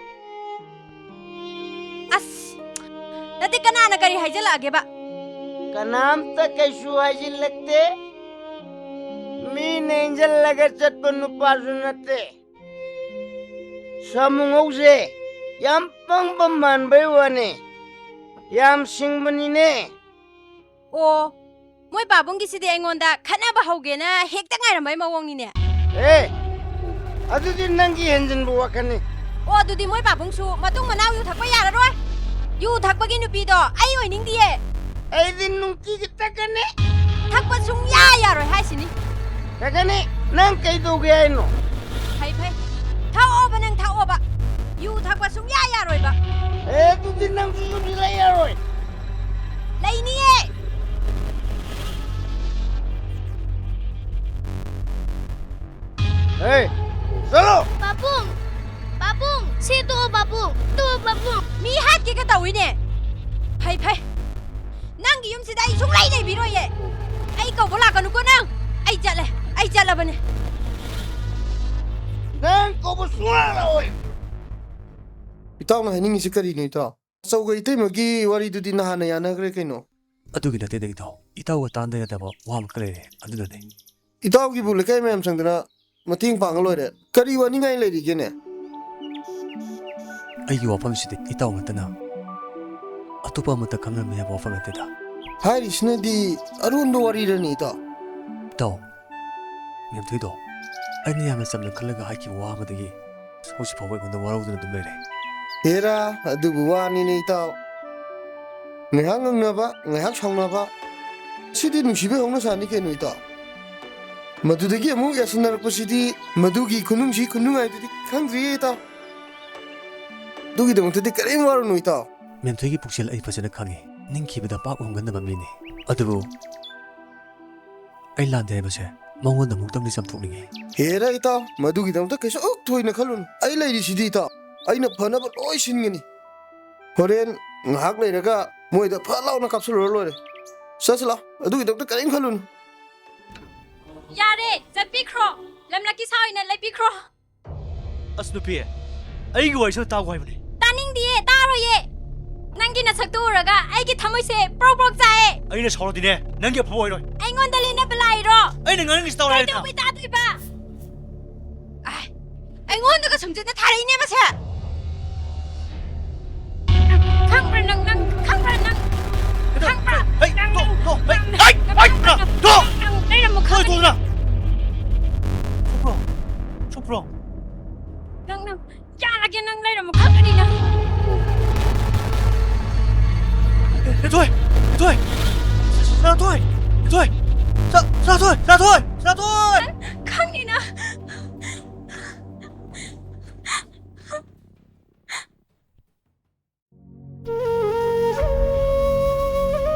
ꯑꯁ, ꯅꯠꯇꯦ, ꯀꯅꯥꯅ ꯀꯔꯤ ꯍꯥꯏꯖꯤꯜꯂꯛꯑꯒꯦꯕ? ꯀꯅꯥꯝꯇ ꯀꯩꯁꯨ ꯍꯥꯏꯖꯤꯜꯂꯛꯇꯦ꯫ ꯃꯤꯅ ꯏꯟꯖꯜꯂꯒ ꯆꯠꯄ ꯅꯨꯄꯥꯁꯨ ꯅꯠꯇꯦ꯫ ꯁꯥꯃꯨꯉꯧꯁꯦ ꯌꯥꯝ ꯄꯪꯕ ꯃꯥꯟꯕꯩ ꯋꯥꯅꯦ, ꯌꯥꯝ ꯁꯤꯡꯕꯅꯤꯅꯦ꯫ ꯑꯣ, ꯃꯣꯏ ꯄꯥꯕꯨꯡꯒꯤꯁꯤꯗꯤ ꯑꯩꯉꯣꯟꯗ ꯈꯠꯅꯕ ꯍꯧꯒꯦꯅ ꯍꯦꯛꯇ ꯉꯥꯏꯔꯝꯕꯩ ꯃꯑꯣꯡꯅꯤꯅꯦ꯫ ꯑꯦ, ꯑꯗꯨꯗꯤ ꯅꯪꯒꯤ ꯍꯦꯟꯖꯤꯟꯕ ꯋꯥꯈꯜꯅꯤ꯫ ꯑꯣ, ꯑꯗꯨꯗꯤ ꯃꯣꯏ ꯄꯥꯕꯨꯡꯁꯨ ꯃꯇꯨꯡ ꯃꯅꯥꯎ ꯌꯨ ꯊꯛꯄ ꯌꯥꯔꯔꯣꯏ꯫ ꯌꯨ ꯊꯛꯄꯒꯤ ꯅꯨꯄꯤꯗꯣ ꯑꯩ ꯑꯣꯏꯅꯤꯡꯗꯤꯌꯦ꯫ ꯑꯩꯗꯤ ꯅꯨꯡꯇꯤꯒꯤ ꯊꯛꯀꯅꯤ꯫ ꯊꯛꯄ ꯁꯨꯡꯌꯥ ꯌꯥꯔꯣꯏ ꯍꯥꯏꯁꯤꯅꯤ꯫ ꯊꯛꯀꯅꯤ꯫ ꯅꯪ ꯀꯩ ꯇꯧꯒꯦ ꯍꯥꯏꯅꯣ? ꯐꯩ, ꯐꯩ꯫ ꯊꯛꯑꯣꯕ, ꯅꯪ ꯊꯛꯑꯣꯕ꯫ ꯌꯨ ꯊꯛꯄ ꯁꯨꯡꯌꯥ ꯌꯥꯔꯣꯏꯕ꯫ ꯑꯦ, ꯑꯗꯨꯗꯤ ꯅꯪꯁꯨ ꯌꯨꯝꯁꯤꯗ ꯂꯩ ꯌꯥꯔꯣꯏ꯫ ꯂꯩꯅꯤꯌꯦ꯫ ꯑꯦ, ꯆꯠꯂꯣ꯫ ꯄꯥꯕꯨꯡ! ꯄꯥꯕꯨꯡ! ꯁꯤ ꯇꯣꯛꯑꯣ, ꯄꯥꯕꯨꯡ! ꯇꯣꯛꯑꯣ, ꯄꯥꯕꯨꯡ! ꯃꯤ ꯍꯥꯠꯀꯦꯒ ꯇꯧꯋꯤꯅꯦ꯫ ꯐꯩ, ꯐꯩ꯫ ꯅꯪꯒꯤ ꯌꯨꯝꯁꯤꯗ ꯑꯩ ꯁꯨꯡꯂꯩ ꯂꯩꯕꯤꯔꯣꯏꯌꯦ꯫ ꯑꯩ ꯀꯧꯕ ꯂꯥꯛꯀꯅꯨꯀꯣ ꯅꯪ꯫ ꯑꯩ ꯆꯠꯂꯦ꯫ ꯑꯩ ꯆꯠꯂꯕꯅꯦ꯫ ꯅꯪ ꯀꯧꯕ ꯁꯨꯡꯂꯥꯛ ꯂꯥꯛꯑꯣꯏ꯫ ꯏꯇꯥꯎꯅ ꯍꯥꯏꯅꯤꯡꯉꯤꯁꯤ ꯀꯔꯤꯅꯣ, ꯏꯇꯥꯎ? ꯑꯆꯧꯕ ꯏꯇꯩꯃꯒꯤ ꯋꯥꯔꯤꯗꯨꯗꯤ ꯅꯍꯥꯟꯅ ꯌꯥꯅꯈ꯭ꯔꯦ ꯀꯩꯅꯣ꯫ ꯑꯗꯨꯒꯤ ꯅꯠꯇꯦꯗ, ꯏꯇꯥꯎ꯫ ꯏꯇꯥꯎꯒ ꯇꯥꯟꯗ ꯌꯥꯗꯕ ꯋꯥ ꯑꯃꯈꯛ ꯂꯩꯔꯦ, ꯑꯗꯨꯅꯅꯦ꯫ ꯏꯇꯥꯎꯒꯤꯕꯨ ꯂꯩꯀꯥꯏ ꯃꯌꯥꯝ ꯆꯪꯗꯅ ꯃꯇꯦꯡ ꯄꯥꯡꯉ ꯂꯣꯏꯔꯦ꯫ ꯀꯔꯤ ꯋꯥꯅꯤꯡꯉꯥꯏ ꯂꯩꯔꯤꯒꯦꯅꯦ? ꯑꯩꯒꯤ ꯋꯥꯐꯝꯁꯤꯗꯤ ꯏꯇꯥꯎ ꯅꯠꯇꯅ ꯑꯇꯣꯞꯄ ꯑꯃꯠꯇ ꯈꯪꯍꯟꯕ ꯌꯥꯕ ꯋꯥꯐꯝ ꯅꯠꯇꯦꯗ꯫ ꯍꯥꯏꯔꯤꯁꯤꯅꯗꯤ ꯑꯔꯣꯟꯕ ꯋꯥꯔꯤꯔꯅꯤ, ꯏꯇꯥꯎ? ꯏꯇꯥꯎ, ꯃꯦꯝꯊꯣꯏꯗꯣ ꯑꯩꯅ ꯌꯥꯝꯅ ꯆꯝꯅ ꯈꯜꯂꯒ ꯍꯥꯏꯈꯤꯕ ꯋꯥ ꯑꯃꯗꯒꯤ ꯍꯧꯖꯤꯛ ꯐꯥꯎꯕ ꯑꯩꯉꯣꯟꯗ ꯋꯥꯔꯧꯗꯨꯅ ꯑꯗꯨꯝ ꯂꯩꯔꯦ꯫ ꯍꯦꯔꯥ, ꯑꯗꯨꯕꯨ ꯋꯥꯅꯤꯅꯦ, ꯏꯇꯥꯎ꯫ ꯉꯥꯏꯍꯥꯛ ꯉꯛꯅꯕ, ꯉꯥꯏꯍꯥꯛ ꯁꯥꯎꯅꯕ, ꯁꯤꯗꯤ ꯅꯨꯡꯁꯤꯕꯩ ꯍꯧꯅꯁꯥꯅꯤ ꯀꯩꯅꯣ, ꯏꯇꯥꯎ꯫ ꯃꯗꯨꯗꯒꯤ ꯑꯃꯨꯛ ꯌꯥꯁꯤꯟꯅꯔꯛꯄꯁꯤꯗꯤ ꯃꯗꯨꯒꯤ ꯈꯨꯅꯨꯡꯁꯤ ꯈꯨꯅꯨꯡꯉꯥꯏꯗꯨꯗꯤ ꯈꯪꯗ꯭ꯔꯤꯌꯦ, ꯏꯇꯥꯎ꯫ ꯑꯗꯨꯒꯤꯗꯃꯛꯇꯗꯤ ꯀꯔꯤꯝ ꯋꯥꯔꯨꯅꯨ, ꯏꯇꯥꯎ꯫ ꯃꯦꯝꯊꯣꯏꯒꯤ ꯄꯨꯛꯆꯦꯜ ꯑꯩ ꯐꯖꯅ ꯈꯪꯉꯤ꯫ ꯅꯤꯡꯈꯤꯕꯗ ꯄꯥꯛ ꯍꯣꯡꯒꯟꯗꯕ ꯃꯤꯅꯤ꯫ ꯑꯗꯨꯕꯨ ꯑꯩ ꯂꯥꯟꯗꯦ ꯍꯥꯏꯕꯁꯦ ꯃꯉꯣꯟꯗ ꯑꯃꯨꯛꯇꯪꯗꯤ ꯆꯥꯝꯊꯣꯛꯅꯤꯡꯉꯤ꯫ ꯍꯦꯔꯥ, ꯏꯇꯥꯎ, ꯃꯗꯨꯒꯤꯗꯃꯛꯇ ꯀꯩꯁꯨ ꯊꯣꯏꯅ ꯈꯜꯂꯨꯅꯨ꯫ ꯑꯩ ꯂꯩꯔꯤꯁꯤꯗꯤ, ꯏꯇꯥꯎ꯫ ꯑꯩꯅ ꯐꯅꯕ ꯂꯣꯏ ꯁꯤꯟꯒꯅꯤ꯫ ꯍꯣꯔꯦꯟ ꯉꯥꯏꯍꯥꯛ ꯂꯩꯔꯒ ꯃꯣꯏꯗ ꯐꯠ ꯂꯥꯎꯅ ꯀꯥꯞꯁꯤꯜꯂꯨꯔ ꯂꯣꯏꯔꯦ꯫ ꯆꯠꯁꯤ ꯂꯥꯎ, ꯑꯗꯨꯒꯤꯗꯃꯛꯇ ꯀꯔꯤꯝ ꯈꯜꯂꯨꯅꯨ꯫ ꯌꯥꯔꯦ, ꯆꯠꯄꯤꯈ꯭ꯔꯣ꯫ ꯂꯝꯂꯛꯀꯤ ꯁꯥ ꯑꯣꯏꯅ ꯂꯩꯕꯤꯈ꯭ꯔꯣ꯫ ꯑꯁ ꯅꯨꯄꯤ, ꯑꯩꯒꯤ ꯋꯥꯔꯤꯁꯨ ꯇꯥꯎ ꯍꯥꯏꯕꯅꯦ꯫ ꯇꯥꯅꯤꯡꯗꯤꯌꯦ, ꯇꯥꯔꯣꯏꯌꯦ꯫ ꯅꯪꯒꯤ ꯅꯁꯛꯇꯨ ꯎꯔꯒ ꯑꯩꯒꯤ ꯊꯃꯣꯏꯁꯦ ꯄ꯭ꯔꯣꯛ ꯄ꯭ꯔꯣꯛ ꯆꯥꯛꯑꯦ꯫ ꯑꯩꯅ ꯁꯥꯎꯔꯗꯤꯅꯦ, ꯅꯪꯒꯤ ꯑꯐꯕ ꯑꯣꯏꯔꯣꯏ꯫ ꯑꯩꯉꯣꯟꯗ ꯂꯦꯟꯅꯕ ꯂꯥꯛꯏꯔꯣ? ꯑꯩꯅ ꯉꯥꯡꯉꯤꯁꯤ ꯇꯥꯎ ꯍꯥꯏꯔꯦꯗꯅ꯫ ꯀꯩꯗꯧꯕꯩ ꯇꯥꯗꯣꯏꯕ? ꯑꯥꯏ, ꯑꯩꯉꯣꯟꯗꯒ ꯁꯨꯝꯖꯤꯠꯅ ꯊꯥꯔꯛꯏꯅꯦ ꯃꯁꯦ꯫ ꯈꯪꯕ꯭ꯔꯥ ꯅꯪ, ꯅꯪ ꯈꯪꯕ꯭ꯔꯥ ꯅꯪ? ꯈꯪꯕ꯭ꯔꯥ? ꯍꯩ, ꯅꯪ, ꯇꯣ, ꯇꯣ, ꯍꯩ, ꯅꯪ, ꯍꯩ, ꯅꯪ, ꯍꯩ, ꯅꯪ, ꯇꯣ! ꯅꯪ ꯂꯩꯔꯝꯃꯣ ꯇꯣ, ꯈꯪꯒꯅꯤ꯫ ꯇꯣ, ꯅꯪ꯫ ꯁꯣꯛꯄ꯭ꯔꯣ? ꯁꯣꯛꯄ꯭ꯔꯣ? ꯅꯪ, ꯅꯪ ꯌꯥꯔꯒꯦ, ꯅꯪ ꯂꯩꯔꯝꯃꯣ ꯈꯪꯒꯅꯤ ꯅꯪ꯫ ꯍꯦ, ꯍꯦꯊꯣꯏ! ꯍꯦꯊꯣꯏ! ꯁꯅꯥꯊꯣꯏ! ꯍꯦꯊꯣꯏ! ꯁ-, ꯁꯅꯥꯊꯣꯏ! ꯁꯅꯥꯊꯣꯏ! ꯁꯅꯥꯊꯣꯏ! ꯅꯪ ꯈꯪꯅꯤ ꯅꯪ꯫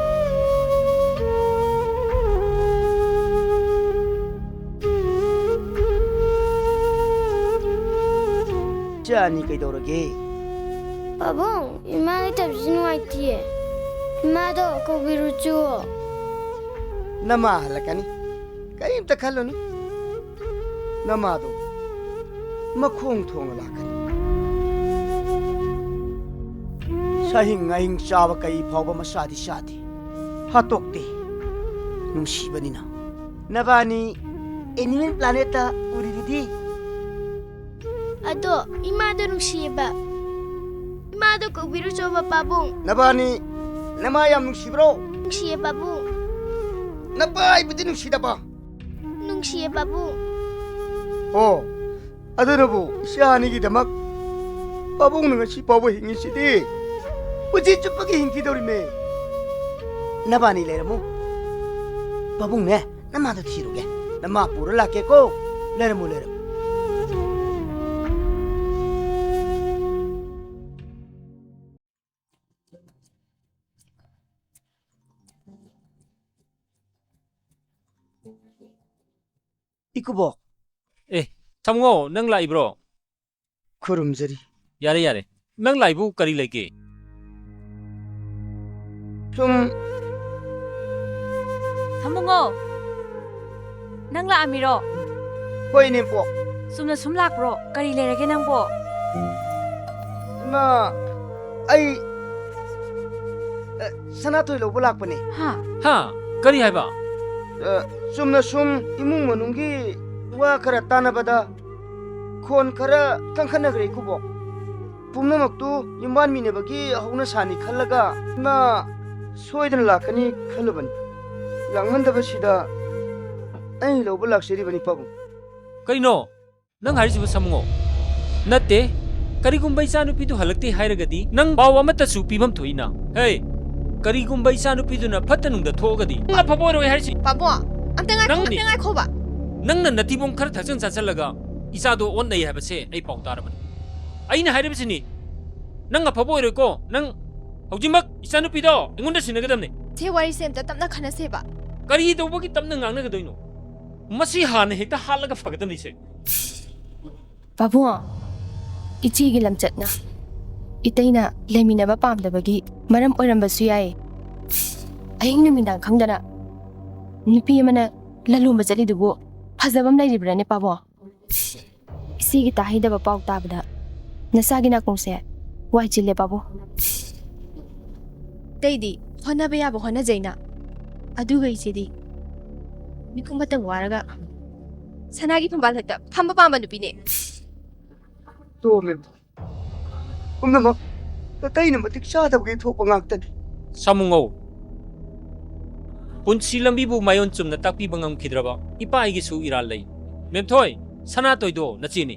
ꯌꯥꯅꯤ, ꯀꯩꯗꯧꯔꯒꯦ? ꯄꯥꯕꯨꯡ, ꯏꯃꯥ ꯂꯩꯇꯕꯁꯤ ꯅꯨꯡꯉꯥꯏꯇꯤꯌꯦ꯫ ꯏꯃꯥꯗꯣ ꯀꯧꯕꯤꯔꯨꯆꯣ꯫ ꯅꯃꯥ ꯍꯜꯂꯛꯀꯅꯤ꯫ ꯀꯔꯤꯝꯇ ꯈꯜꯂꯨꯅꯨ꯫ ꯅꯃꯥꯗꯣ ꯃꯈꯣꯡ ꯊꯣꯡꯅ ꯂꯥꯛꯀꯅꯤ꯫ ꯁꯥꯍꯤꯡ ꯉꯥꯍꯤꯡ ꯆꯥꯕ ꯀꯩ ꯐꯥꯎꯕ ꯃꯁꯥꯗꯤ ꯆꯥꯗꯦ꯫ ꯍꯥꯠꯇꯣꯛꯇꯦ꯫ ꯅꯨꯡꯁꯤꯕꯅꯤꯅ꯫ ꯅꯕꯥꯅꯤ Animal Planet-ꯇ ꯎꯔꯤꯗꯨꯗꯤ꯫ ꯑꯗꯣ ꯏꯃꯥꯗꯣ ꯅꯨꯡꯁꯤꯌꯦꯕ꯫ ꯏꯃꯥꯗꯣ ꯀꯧꯕꯤꯔꯨꯆꯣꯕ, ꯄꯥꯕꯨꯡ꯫ ꯅꯕꯥꯅꯤ ꯅꯃꯥ ꯌꯥꯝ ꯅꯨꯡꯁꯤꯕ꯭ꯔꯣ? ꯅꯨꯡꯁꯤꯌꯦ, ꯄꯥꯕꯨꯡ꯫ ꯅꯄꯥ ꯑꯩꯕꯨꯗꯤ ꯅꯨꯡꯁꯤꯗꯕ? ꯅꯨꯡꯁꯤꯌꯦ, ꯄꯥꯕꯨꯡ꯫ ꯑꯣ, ꯑꯗꯨꯅꯕꯨ ꯏꯆꯥ ꯑꯅꯤꯒꯤꯗꯃꯛ ꯄꯥꯕꯨꯡꯅ ꯉꯁꯤ ꯐꯥꯎꯕ ꯍꯤꯡꯉꯤꯁꯤꯗꯤ꯫ ꯄꯨꯟꯁꯤ ꯆꯨꯞꯄꯒꯤ ꯍꯤꯡꯈꯤꯗꯧꯔꯤꯃꯦ꯫ ꯅꯕꯥꯅꯤ ꯂꯩꯔꯝꯃꯨ꯫ ꯄꯥꯕꯨꯡꯅꯦ, ꯅꯃꯥꯗꯣ ꯊꯤꯔꯨꯒꯦ꯫ ꯅꯃꯥ ꯄꯨꯔ ꯂꯥꯛꯀꯦꯀꯣ꯫ ꯂꯩꯔꯝꯃꯨ, ꯂꯩꯔꯝꯃꯨ꯫ ꯏꯀꯨꯕꯣꯛ꯫ ꯑꯦ, ꯁꯥꯃꯨꯉꯣ, ꯅꯪ ꯂꯥꯛꯏꯕ꯭ꯔꯣ? ꯈꯨꯔꯨꯝꯖꯔꯤ꯫ ꯌꯥꯔꯦ, ꯌꯥꯔꯦ꯫ ꯅꯪ ꯂꯥꯛꯏꯕꯨ ꯀꯔꯤ ꯂꯩꯒꯦ? ꯁꯨꯝ꯫ ꯁꯥꯃꯨꯉꯣ, ꯅꯪ ꯂꯥꯛꯑꯝꯃꯤꯔꯣ? ꯍꯣꯏ, ꯏꯅꯦꯝꯄꯣꯛ꯫ ꯆꯨꯝꯅ ꯁꯨꯝ ꯂꯥꯛꯄ꯭ꯔꯣ? ꯀꯔꯤ ꯂꯩꯔꯒꯦ ꯅꯪꯕꯣ? ꯏꯃꯥ, ꯑꯩ, ꯑ, ꯁꯅꯥꯊꯣꯏ ꯂꯧꯕ ꯂꯥꯛꯄꯅꯦ꯫ ꯍꯥ? ꯍꯥ? ꯀꯔꯤ ꯍꯥꯏꯕ? ꯑ, ꯆꯨꯝꯅ ꯁꯨꯝ ꯏꯃꯨꯡ ꯃꯅꯨꯡꯒꯤ ꯋꯥ ꯈꯔ ꯇꯥꯟꯅꯕꯗ ꯈꯣꯟ ꯈꯔ ꯀꯟꯈꯠꯅꯈ꯭ꯔꯦ, ꯏꯀꯨꯕꯣꯛ꯫ ꯄꯨꯝꯅꯃꯛꯇꯨ ꯌꯨꯝꯕꯥꯟ ꯃꯤꯟꯅꯕꯒꯤ ꯍꯧꯅꯁꯥꯅꯤ ꯈꯜꯂꯒ ꯏꯃꯥ ꯁꯣꯏꯗꯅ ꯂꯥꯛꯀꯅꯤ ꯈꯜꯂꯨꯕꯅꯤ꯫ ꯂꯥꯛꯃꯟꯗꯕꯁꯤꯗ ꯑꯩ ꯂꯧꯕ ꯂꯥꯛꯆꯔꯤꯕꯅꯤ, ꯄꯥꯕꯨꯡ꯫ ꯀꯩꯅꯣ ꯅꯪ ꯍꯥꯏꯔꯤꯁꯤꯕꯨ, ꯁꯥꯃꯨꯉꯣ? ꯅꯠꯇꯦ, ꯀꯔꯤꯒꯨꯝꯕ ꯏꯆꯥꯅꯨꯄꯤꯗꯨ ꯍꯜꯂꯛꯇꯦ ꯍꯥꯏꯔꯒꯗꯤ ꯅꯪ ꯄꯥꯎ ꯑꯃꯠꯇꯁꯨ ꯄꯤꯐꯝ ꯊꯣꯛꯏꯅ꯫ ꯍꯦ, ꯀꯔꯤꯒꯨꯝꯕ ꯏꯆꯥꯅꯨꯄꯤꯗꯨꯅ ꯐꯠꯇ ꯅꯨꯡꯗ ꯊꯣꯛꯑꯒꯗꯤ ꯅꯪ ꯑꯐꯕ ꯑꯣꯏꯔꯣꯏ ꯍꯥꯏꯔꯤꯁꯤ꯫ ꯄꯥꯕꯨꯡ, ꯑꯝꯇ ꯉꯥꯏꯈꯣ, ꯅꯪꯅꯤ꯫ ꯑꯝꯇ ꯉꯥꯏꯈꯣꯕ꯫ ꯅꯪꯅ ꯅꯊꯤꯕꯣꯡ ꯈꯔ ꯊꯛꯆꯟ ꯆꯥꯁꯜꯂꯒ ꯏꯆꯥꯗꯣ ꯑꯣꯟꯅꯩ ꯍꯥꯏꯕꯁꯦ ꯑꯩ ꯄꯥꯎ ꯇꯥꯔꯕꯅꯤ꯫ ꯑꯩꯅ ꯍꯥꯏꯔꯤꯕꯁꯤꯅꯤ, ꯅꯪ ꯑꯐꯕ ꯑꯣꯏꯔꯣꯏꯀꯣ꯫ ꯅꯪ ꯍꯧꯖꯤꯛꯃꯛ ꯏꯆꯥꯅꯨꯄꯤꯗꯣ ꯑꯩꯉꯣꯟꯗ ꯁꯤꯟꯅꯒꯗꯕꯅꯤ꯫ ꯁꯦ, ꯋꯥꯔꯤꯁꯦ ꯑꯝꯇ ꯇꯞꯅ ꯈꯟꯅꯁꯦꯕ꯫ ꯀꯔꯤ ꯇꯧꯕꯒꯤ ꯇꯞꯅ ꯉꯥꯡꯅꯒꯗꯣꯏꯅꯣ? ꯃꯁꯤ ꯍꯥꯟꯅ ꯍꯦꯛꯇ ꯍꯥꯠꯂꯒ ꯐꯒꯗꯕꯅꯤꯁꯦ꯫ ꯄꯥꯕꯨꯡ, ꯏꯆꯦꯒꯤ ꯂꯝꯆꯠꯅ ꯏꯇꯩꯅ ꯂꯩꯃꯤꯟꯅꯕ ꯄꯥꯝꯗꯕꯒꯤ ꯃꯔꯝ ꯑꯣꯏꯔꯝꯕꯁꯨ ꯌꯥꯏ꯫ ꯑꯍꯤꯡ ꯅꯨꯃꯤꯗꯥꯡ ꯈꯪꯗꯅ ꯅꯨꯄꯤ ꯑꯃꯅ ꯂꯂꯣꯟꯕ ꯆꯠꯂꯤꯗꯨꯕꯨ ꯐꯖꯕ ꯑꯃ ꯂꯩꯔꯤꯕ꯭ꯔꯥꯅꯦ, ꯄꯥꯕꯨꯡ? ꯏꯆꯦꯒꯤ ꯇꯥꯍꯩꯗꯕ ꯄꯥꯎ ꯇꯥꯕꯗ ꯅꯆꯥꯒꯤ ꯅꯥꯀꯣꯡꯁꯦ ꯋꯥꯏ ꯆꯤꯜꯂꯦ, ꯄꯥꯕꯨꯡ꯫ ꯑꯇꯩꯗꯤ ꯍꯣꯠꯅꯕ ꯌꯥꯕ ꯍꯣꯠꯅꯖꯩꯅ, ꯑꯗꯨꯒ ꯏꯆꯦꯗꯤ ꯃꯤꯀꯨꯞ ꯑꯃꯇꯪ ꯋꯥꯔꯒ ꯁꯅꯥꯒꯤ ꯐꯝꯕꯥꯜ ꯍꯦꯛꯇ ꯐꯝꯕ ꯄꯥꯝꯕ ꯅꯨꯄꯤꯅꯦ꯫ ꯇꯣꯝꯃꯦ꯫ ꯄꯨꯝꯅꯃꯛ ꯑꯇꯩꯅ ꯃꯇꯤꯛ ꯆꯥꯗꯕꯒꯤ ꯊꯣꯛꯄ ꯉꯥꯛꯇꯅꯤ꯫ ꯁꯥꯃꯨꯉꯧ, ꯄꯨꯟꯁꯤ ꯂꯝꯕꯤꯕꯨ ꯃꯥꯏꯑꯣꯟ ꯆꯨꯝꯅ ꯇꯥꯛꯄꯤꯕ ꯉꯝꯈꯤꯗ꯭ꯔꯕ ꯏꯄꯥ ꯑꯩꯒꯤꯁꯨ ꯏꯔꯥꯜ ꯂꯩ꯫ ꯃꯦꯝꯊꯣꯏ, ꯁꯅꯥꯇꯣꯏꯗꯣ ꯅꯆꯦꯅꯤ꯫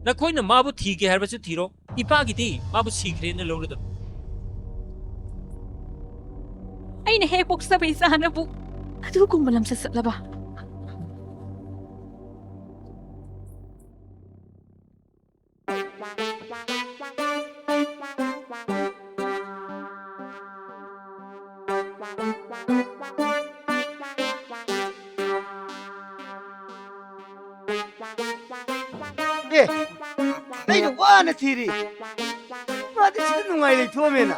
ꯅꯈꯣꯏꯅ ꯃꯥꯕꯨ ꯊꯤꯒꯦ ꯍꯥꯏꯔꯕꯁꯨ ꯊꯤꯔꯣ, ꯏꯄꯥꯒꯤꯗꯤ ꯃꯥꯕꯨ ꯁꯤꯈ꯭ꯔꯦꯅ ꯂꯧꯔꯗꯕꯅꯤ꯫ ꯑꯩꯅ ꯍꯦꯛ ꯄꯣꯛꯆꯕ ꯏꯆꯥꯅꯕꯨ ꯑꯗꯨꯒꯨꯝꯕ ꯂꯝꯆꯠ ꯆꯠꯂꯕ? ꯑꯦ, ꯑꯩꯅ ꯋꯥꯅ ꯊꯤꯔꯤ꯫ ꯃꯥꯗꯤ ꯁꯤꯗ ꯅꯨꯡꯉꯥꯏ ꯂꯩꯊꯣꯛꯑꯝꯃꯦꯅ꯫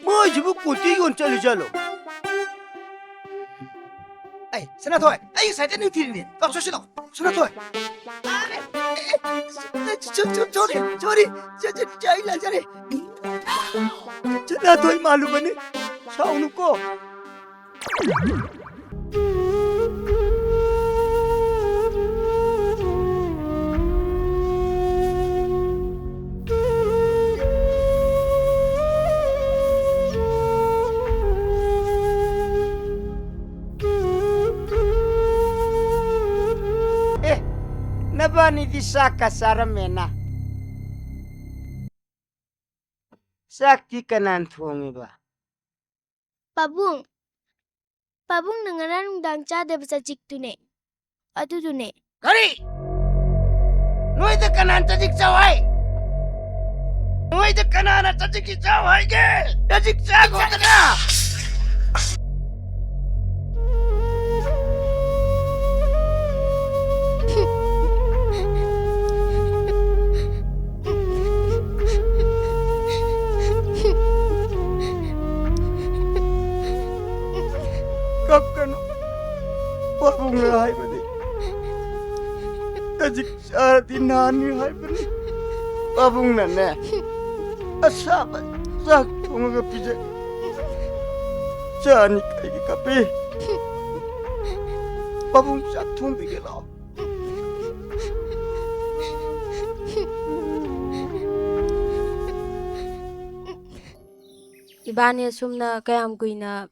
ꯃꯣꯏꯁꯤꯕꯨ ꯀꯣꯟꯇꯤ ꯌꯣꯟ ꯆꯠꯂꯤ ꯆꯠꯂꯣ꯫ ꯑꯩ, ꯁꯅꯥꯊꯣꯏ, ꯑꯩ ꯉꯁꯥꯏꯗꯩ ꯅꯪ ꯊꯤꯔꯤꯅꯦ꯫ ꯂꯥꯛꯑꯣ, ꯆꯠꯁꯤ ꯂꯥꯛꯑꯣ꯫ ꯁꯅꯥꯊꯣꯏ꯫ ꯁꯣꯔꯤ, ꯁꯣꯔꯤ, ꯁꯣꯔꯤ, ꯑꯩ ꯂꯥꯟꯖꯔꯦ꯫ ꯁꯅꯥꯊꯣꯏ ꯃꯥꯜꯂꯨꯕꯅꯤ꯫ ꯁꯥꯎꯅꯨꯀꯣ꯫ ꯑꯦ, ꯅꯕꯥꯅꯤꯗꯤ ꯆꯥꯛꯀ ꯆꯥꯔꯝꯃꯦꯅ꯫ ꯆꯥꯛꯇꯤ ꯀꯅꯥꯅ ꯊꯣꯡꯉꯤꯕ? ꯄꯥꯕꯨꯡ, ꯄꯥꯕꯨꯡꯅ ꯉꯔꯥꯡ ꯅꯨꯡꯗꯥꯡ ꯆꯥꯗꯕ ꯆꯖꯤꯛꯇꯨꯅꯦ꯫ ꯑꯗꯨꯗꯨꯅꯦ꯫ ꯀꯔꯤ? ꯅꯣꯏꯗ ꯀꯅꯥꯅ ꯆꯖꯤꯛ ꯆꯥꯎ ꯍꯥꯏ? ꯅꯣꯏꯗ ꯀꯅꯥꯅ ꯆꯖꯤꯛꯀꯤ ꯆꯥꯎ ꯍꯥꯏꯒꯦ? ꯆꯖꯤꯛ ꯆꯥꯒꯣꯗꯅ! ꯍꯧꯖꯤꯛ ꯆꯥꯔꯗꯤ ꯅꯥꯅꯤ ꯍꯥꯏꯕꯅꯤ꯫ ꯄꯥꯕꯨꯡꯅꯅꯦ, ꯑꯁꯥꯕ ꯆꯥꯛ ꯊꯣꯡꯉꯒ ꯄꯤꯖꯩ꯫ ꯆꯥꯅꯤ ꯀꯩꯒꯤ ꯀꯞꯄꯤ? ꯄꯥꯕꯨꯡ ꯆꯥꯛ ꯊꯣꯡꯕꯤꯒꯦ ꯂꯥꯛꯑꯣ꯫ ꯏꯕꯥꯅꯤ ꯑꯁꯨꯝꯅ ꯀꯌꯥꯝ ꯀꯨꯏꯅ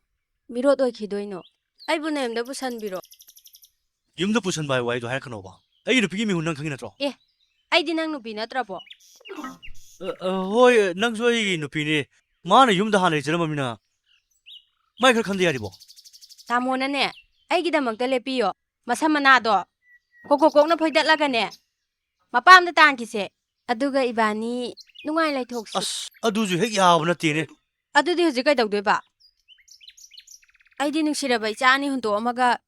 ꯃꯤꯔꯣꯠ ꯑꯣꯏꯈꯤꯗꯣꯏꯅꯣ? ꯑꯩꯕꯨ ꯅꯌꯨꯝꯗ ꯄꯨꯁꯟꯕꯤꯔꯣ꯫ ꯌꯨꯝꯗ ꯄꯨꯁꯟꯕ ꯍꯥꯏ ꯋꯥꯍꯩꯗꯣ ꯍꯥꯏꯔꯛꯀꯅꯣꯕ꯫ ꯑꯩꯒꯤ ꯅꯨꯄꯤꯒꯤ ꯃꯤꯍꯨꯟ ꯅꯪ ꯈꯪꯉꯤ ꯅꯠꯇ꯭ꯔꯣ? ꯑꯦ, ꯑꯩꯗꯤ ꯅꯪ ꯅꯨꯄꯤ ꯅꯠꯇ꯭ꯔꯕꯣ? ꯑ, ꯑ, ꯍꯣꯏ, ꯅꯪꯁꯨ ꯑꯩꯒꯤ ꯅꯨꯄꯤꯅꯦ꯫ ꯃꯥꯅ ꯌꯨꯝꯗ ꯍꯥꯟꯅ ꯂꯩꯖꯔꯝꯃꯃꯤꯅ ꯃꯥꯏ ꯈꯔ ꯈꯟꯗ ꯌꯥꯔꯤꯕꯣ? ꯇꯥꯃꯣꯅꯅꯦ, ꯑꯩꯒꯤꯗꯃꯛꯇ ꯂꯦꯞꯄꯤꯌꯣ꯫ ꯃꯁꯝ ꯃꯅꯥꯗꯣ ꯀꯣꯛ ꯀꯣꯛ ꯀꯣꯛꯅ ꯐꯣꯏꯗꯠꯂꯒꯅꯦ, ꯃꯄꯥꯝꯗ ꯇꯥꯟꯈꯤꯁꯦ꯫ ꯑꯗꯨꯒ ꯏꯕꯥꯅꯤ ꯅꯨꯡꯉꯥꯏ ꯂꯩꯊꯣꯛꯁꯤ꯫ ꯑꯁ, ꯑꯗꯨꯁꯨ ꯍꯦꯛ ꯌꯥꯕ ꯅꯠꯇꯦꯅꯦ꯫ ꯑꯗꯨꯗꯤ ꯍꯧꯖꯤꯛ ꯀꯩꯗꯧꯗꯣꯏꯕ? ꯑꯩꯗꯤ ꯅꯨꯡꯁꯤꯔꯕ ꯏꯆꯥ ꯑꯅꯤ ꯍꯨꯟꯗꯣꯛꯑꯝꯃꯒ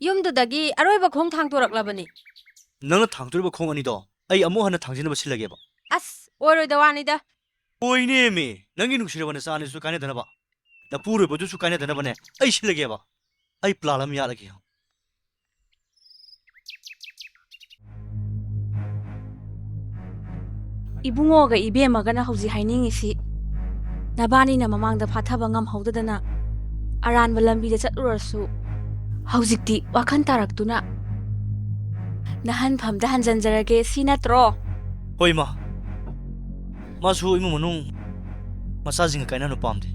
ꯌꯨꯝꯗꯨꯗꯒꯤ ꯑꯔꯣꯏꯕ ꯈꯣꯡ ꯊꯥꯡꯗꯣꯔꯛꯂꯕꯅꯤ꯫ ꯅꯪꯅ ꯊꯥꯡꯗꯣꯔꯤꯕ ꯈꯣꯡ ꯑꯅꯤꯗꯣ ꯑꯩ ꯑꯃꯨꯛ ꯍꯟꯅ ꯊꯥꯡꯖꯤꯟꯅꯕ ꯁꯤꯜꯂꯒꯦꯕ꯫ ꯑꯁ, ꯑꯣꯏꯔꯣꯏꯗ ꯋꯥꯅꯤꯗ꯫ ꯑꯣꯏꯅꯦꯃꯤ, ꯅꯪꯒꯤ ꯅꯨꯡꯁꯤꯔꯕ ꯅꯆꯥ ꯑꯅꯤꯁꯨ ꯀꯥꯏꯅꯗꯅꯕ, ꯅꯄꯨꯔꯣꯏꯕꯗꯨꯁꯨ ꯀꯥꯏꯅꯗꯅꯕꯅꯦ ꯑꯩ ꯁꯤꯜꯂꯒꯦꯕ꯫ ꯑꯩ ꯄ꯭ꯂꯥꯟ ꯑꯃ ꯌꯥꯠꯂꯒꯦ꯫ ꯏꯕꯨꯡꯉꯣꯒ ꯏꯕꯦꯝꯃꯒꯅ ꯍꯧꯖꯤꯛ ꯍꯥꯏꯅꯤꯡꯉꯤꯁꯤ, ꯅꯕꯥꯅꯤꯅ ꯃꯃꯥꯡꯗ ꯐꯥꯊꯕ ꯉꯝꯍꯧꯗꯗꯅ ꯑꯔꯥꯟꯕ ꯂꯝꯕꯤꯗ ꯆꯠꯂꯨꯔꯁꯨ, ꯍꯧꯖꯤꯛꯇꯤ ꯋꯥꯈꯜ ꯇꯥꯔꯛꯇꯨꯅ ꯅꯍꯟꯐꯝꯗ ꯍꯟꯖꯟꯖꯔꯒꯦ, ꯁꯤ ꯅꯠꯇ꯭ꯔꯣ? ꯍꯣꯏ, ꯏꯃꯥ꯫ ꯃꯥꯁꯨ ꯏꯃꯨꯡ ꯃꯅꯨꯡ ꯃꯆꯥꯁꯤꯡꯒ ꯀꯥꯏꯅꯕ ꯄꯥꯝꯗꯦ꯫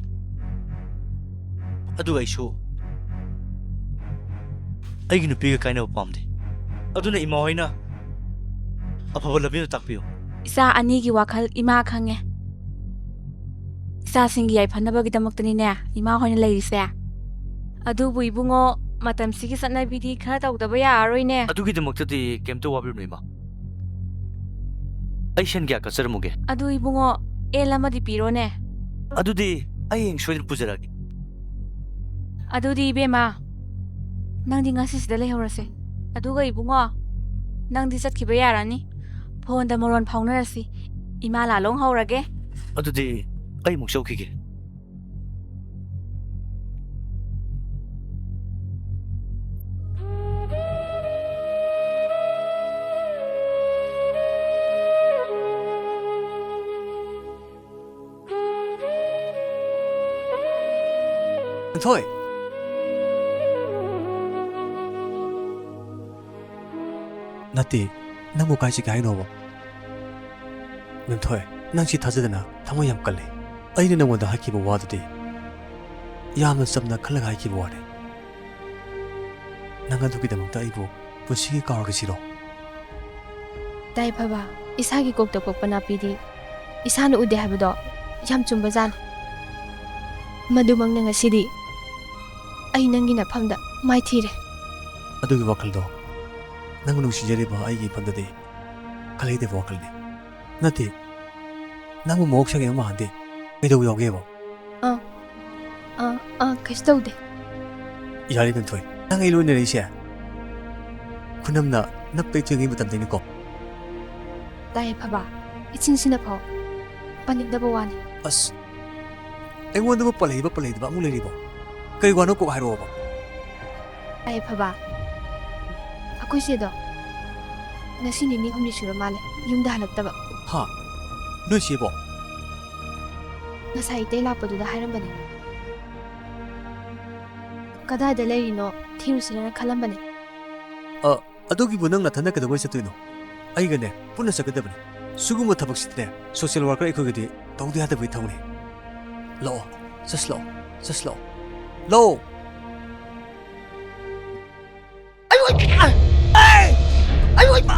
ꯑꯗꯨꯒ ꯑꯩꯁꯨ ꯑꯩꯒꯤ ꯅꯨꯄꯤꯒ ꯀꯥꯏꯅꯕ ꯄꯥꯝꯗꯦ꯫ ꯑꯗꯨꯅ ꯏꯃꯥ ꯍꯣꯏꯅ ꯑꯐꯕ ꯂꯝꯕꯤ ꯑꯃ ꯇꯥꯛꯄꯤꯌꯨ꯫ ꯏꯆꯥ ꯑꯅꯤꯒꯤ ꯋꯥꯈꯜ ꯏꯃꯥ ꯈꯪꯉꯦ꯫ ꯏꯆꯥꯁꯤꯡꯒꯤ ꯌꯥꯏꯐꯅꯕꯒꯤꯗꯃꯛꯇꯅꯤꯅꯦ ꯏꯃꯥ ꯍꯣꯏꯅ ꯂꯩꯔꯤꯁꯦ꯫ ꯑꯗꯨꯕꯨ ꯏꯕꯨꯡꯉꯣ, ꯃꯇꯝꯁꯤꯒꯤ ꯆꯠꯅꯕꯤꯗꯤ ꯈꯔ ꯇꯧꯗꯕ ꯌꯥꯔꯔꯣꯏꯅꯦ꯫ ꯑꯗꯨꯒꯤꯗꯃꯛꯇꯗꯤ ꯀꯩꯝꯇ ꯋꯥꯕꯤꯔꯨꯅꯨ, ꯏꯃꯥ꯫ ꯑꯩ ꯁꯦꯟ ꯀꯌꯥ ꯀꯠꯆꯔꯝꯃꯨꯒꯦ? ꯑꯗꯨ ꯏꯕꯨꯡꯉꯣ, ꯑꯦꯜ ꯑꯃꯗꯤ ꯄꯤꯔꯣꯅꯦ꯫ ꯑꯗꯨꯗꯤ ꯑꯩ ꯍꯌꯦꯡ ꯁꯣꯏꯗꯅ ꯄꯨꯖꯔꯛꯑꯒꯦ꯫ ꯑꯗꯨꯗꯤ ꯏꯕꯦꯝꯃ, ꯅꯪꯗꯤ ꯉꯁꯤꯁꯤꯗ ꯂꯩꯍꯧꯔꯁꯦ꯫ ꯑꯗꯨꯒ ꯏꯕꯨꯡꯉꯣ, ꯅꯪꯗꯤ ꯆꯠꯈꯤꯕ ꯌꯥꯔꯅꯤ꯫ ꯐꯣꯟꯗ ꯃꯔꯣꯟ ꯐꯥꯎꯅꯔꯁꯤ꯫ ꯏꯃꯥ ꯂꯥꯂꯣꯡ ꯍꯧꯔꯒꯦ꯫ ꯑꯗꯨꯗꯤ ꯑꯩ ꯑꯃꯨꯛ ꯆꯧꯈꯤꯒꯦ꯫ ꯊꯣꯏ! ꯅꯠꯇꯦ, ꯅꯪꯕꯨ ꯀꯥꯏ ꯆꯠꯀꯦ ꯍꯥꯏꯅꯣꯕ? ꯃꯦꯝꯊꯣꯏ, ꯅꯪꯁꯤ ꯊꯥꯖꯗꯅ ꯊꯃꯣꯏ ꯌꯥꯝ ꯀꯜꯂꯦ꯫ ꯑꯩꯅ ꯅꯪꯉꯣꯟꯗ ꯍꯥꯏꯈꯤꯕ ꯋꯥꯗꯨꯗꯤ ꯌꯥꯝꯅ ꯆꯝꯅ ꯈꯜꯂꯒ ꯍꯥꯏꯈꯤꯕ ꯋꯥꯅꯤ꯫ ꯅꯪ ꯑꯗꯨꯒꯤꯗꯃꯛꯇ ꯑꯩꯕꯨ ꯄꯨꯟꯁꯤꯒꯤ ꯀꯥꯎꯔꯒꯦ ꯁꯤꯔꯣ? ꯇꯥꯏꯐꯕ, ꯏꯁꯥꯒꯤ ꯀꯣꯛꯇ ꯄꯣꯛꯄ ꯅꯥꯄꯤꯗꯤ ꯏꯁꯥꯅ ꯎꯗꯦ ꯍꯥꯏꯕꯗꯣ ꯌꯥꯝ ꯆꯨꯝꯕꯖꯥꯠꯅꯤ꯫ ꯃꯗꯨꯃꯛꯅ ꯉꯁꯤꯗꯤ ꯑꯩ ꯅꯪꯒꯤ ꯅꯐꯝꯗ ꯃꯥꯏꯊꯤꯔꯦ꯫ ꯑꯗꯨꯒꯤ ꯋꯥꯈꯜꯗꯣ ꯅꯪ ꯅꯨꯡꯁꯤꯖꯔꯤꯕ ꯑꯩꯒꯤ ꯏꯐꯝꯗꯗꯤ ꯈꯜꯂꯩꯗꯕ ꯋꯥꯈꯜꯅꯤ꯫ ꯅꯠꯇꯦ, ꯅꯪꯕꯨ ꯃꯍꯧꯁꯥꯒꯤ ꯑꯃ ꯃꯥꯟꯗꯦ꯫ ꯀꯩꯗꯧꯕ ꯌꯥꯎꯒꯦꯕ? ꯑꯥ, ꯑꯥ, ꯑꯥ, ꯀꯩꯁꯨ ꯇꯧꯗꯦ꯫ ꯌꯥꯔꯦ ꯀꯟꯊꯣꯏ, ꯅꯪ ꯑꯩ ꯂꯣꯏꯅꯔꯛꯏꯁꯦ ꯈꯨꯅꯝꯅ ꯅꯞꯄ ꯏꯆꯦꯜꯒꯤ ꯃꯇꯝꯗꯩꯅꯤꯀꯣ꯫ ꯇꯥꯏꯐꯕ, ꯏꯆꯤꯟꯁꯤꯅ ꯐꯥꯎ ꯄꯟꯅꯤꯡꯗꯕ ꯋꯥꯅꯤ꯫ ꯑꯁ, ꯑꯩꯉꯣꯟꯗꯕꯨ ꯄꯜꯂꯛꯏꯕ ꯄꯜꯂꯛꯏꯗꯕ ꯑꯃꯨꯛ ꯂꯩꯔꯤꯕꯣ? ꯀꯔꯤ ꯋꯥꯅꯣ ꯀꯣꯛ ꯍꯥꯏꯔꯛꯑꯣꯕ꯫ ꯇꯥꯏꯐꯕ, ꯑꯩꯈꯣꯏ ꯆꯦꯗꯣ ꯉꯁꯤ ꯅꯤꯅꯤ ꯍꯨꯝꯅꯤ ꯁꯨꯔ ꯃꯥꯜꯂꯦ ꯌꯨꯝꯗ ꯍꯜꯂꯛꯇꯕ꯫ ꯍꯥ? ꯅꯣꯏ ꯆꯦꯕꯣ? ꯉꯁꯥꯏ ꯏꯇꯩ ꯂꯥꯛꯄꯗꯨꯗ ꯍꯥꯏꯔꯝꯕꯅꯦ꯫ ꯀꯗꯥꯏꯗ ꯂꯩꯔꯤꯅꯣ ꯊꯤꯔꯨꯁꯤꯔꯅ ꯈꯜꯂꯝꯕꯅꯦ꯫ ꯑ, ꯑꯗꯨꯒꯤꯕꯨ ꯅꯪ ꯅꯊꯟꯗ ꯀꯩꯗꯧꯕꯩ ꯆꯠꯇꯣꯏꯅꯣ? ꯑꯩꯒꯅꯦ ꯄꯨꯟꯅ ꯆꯠꯀꯗꯕꯅꯤ꯫ ꯁꯤꯒꯨꯝꯕ ꯊꯕꯛꯁꯤꯗꯤꯅꯦ social worker ꯑꯩꯈꯣꯏꯒꯗꯤ ꯇꯧꯗ ꯌꯥꯗꯕꯒꯤ ꯊꯕꯛꯅꯤ꯫ ꯂꯥꯛꯑꯣ, ꯆꯠꯁꯤ ꯂꯥꯛꯑꯣ, ꯆꯠꯁꯤ ꯂꯥꯛꯑꯣ꯫ ꯂꯥꯛꯑꯣ! ꯑꯌꯣ, ꯏꯃꯥ! ꯑꯩ! ꯑꯌꯣ, ꯏꯃꯥ!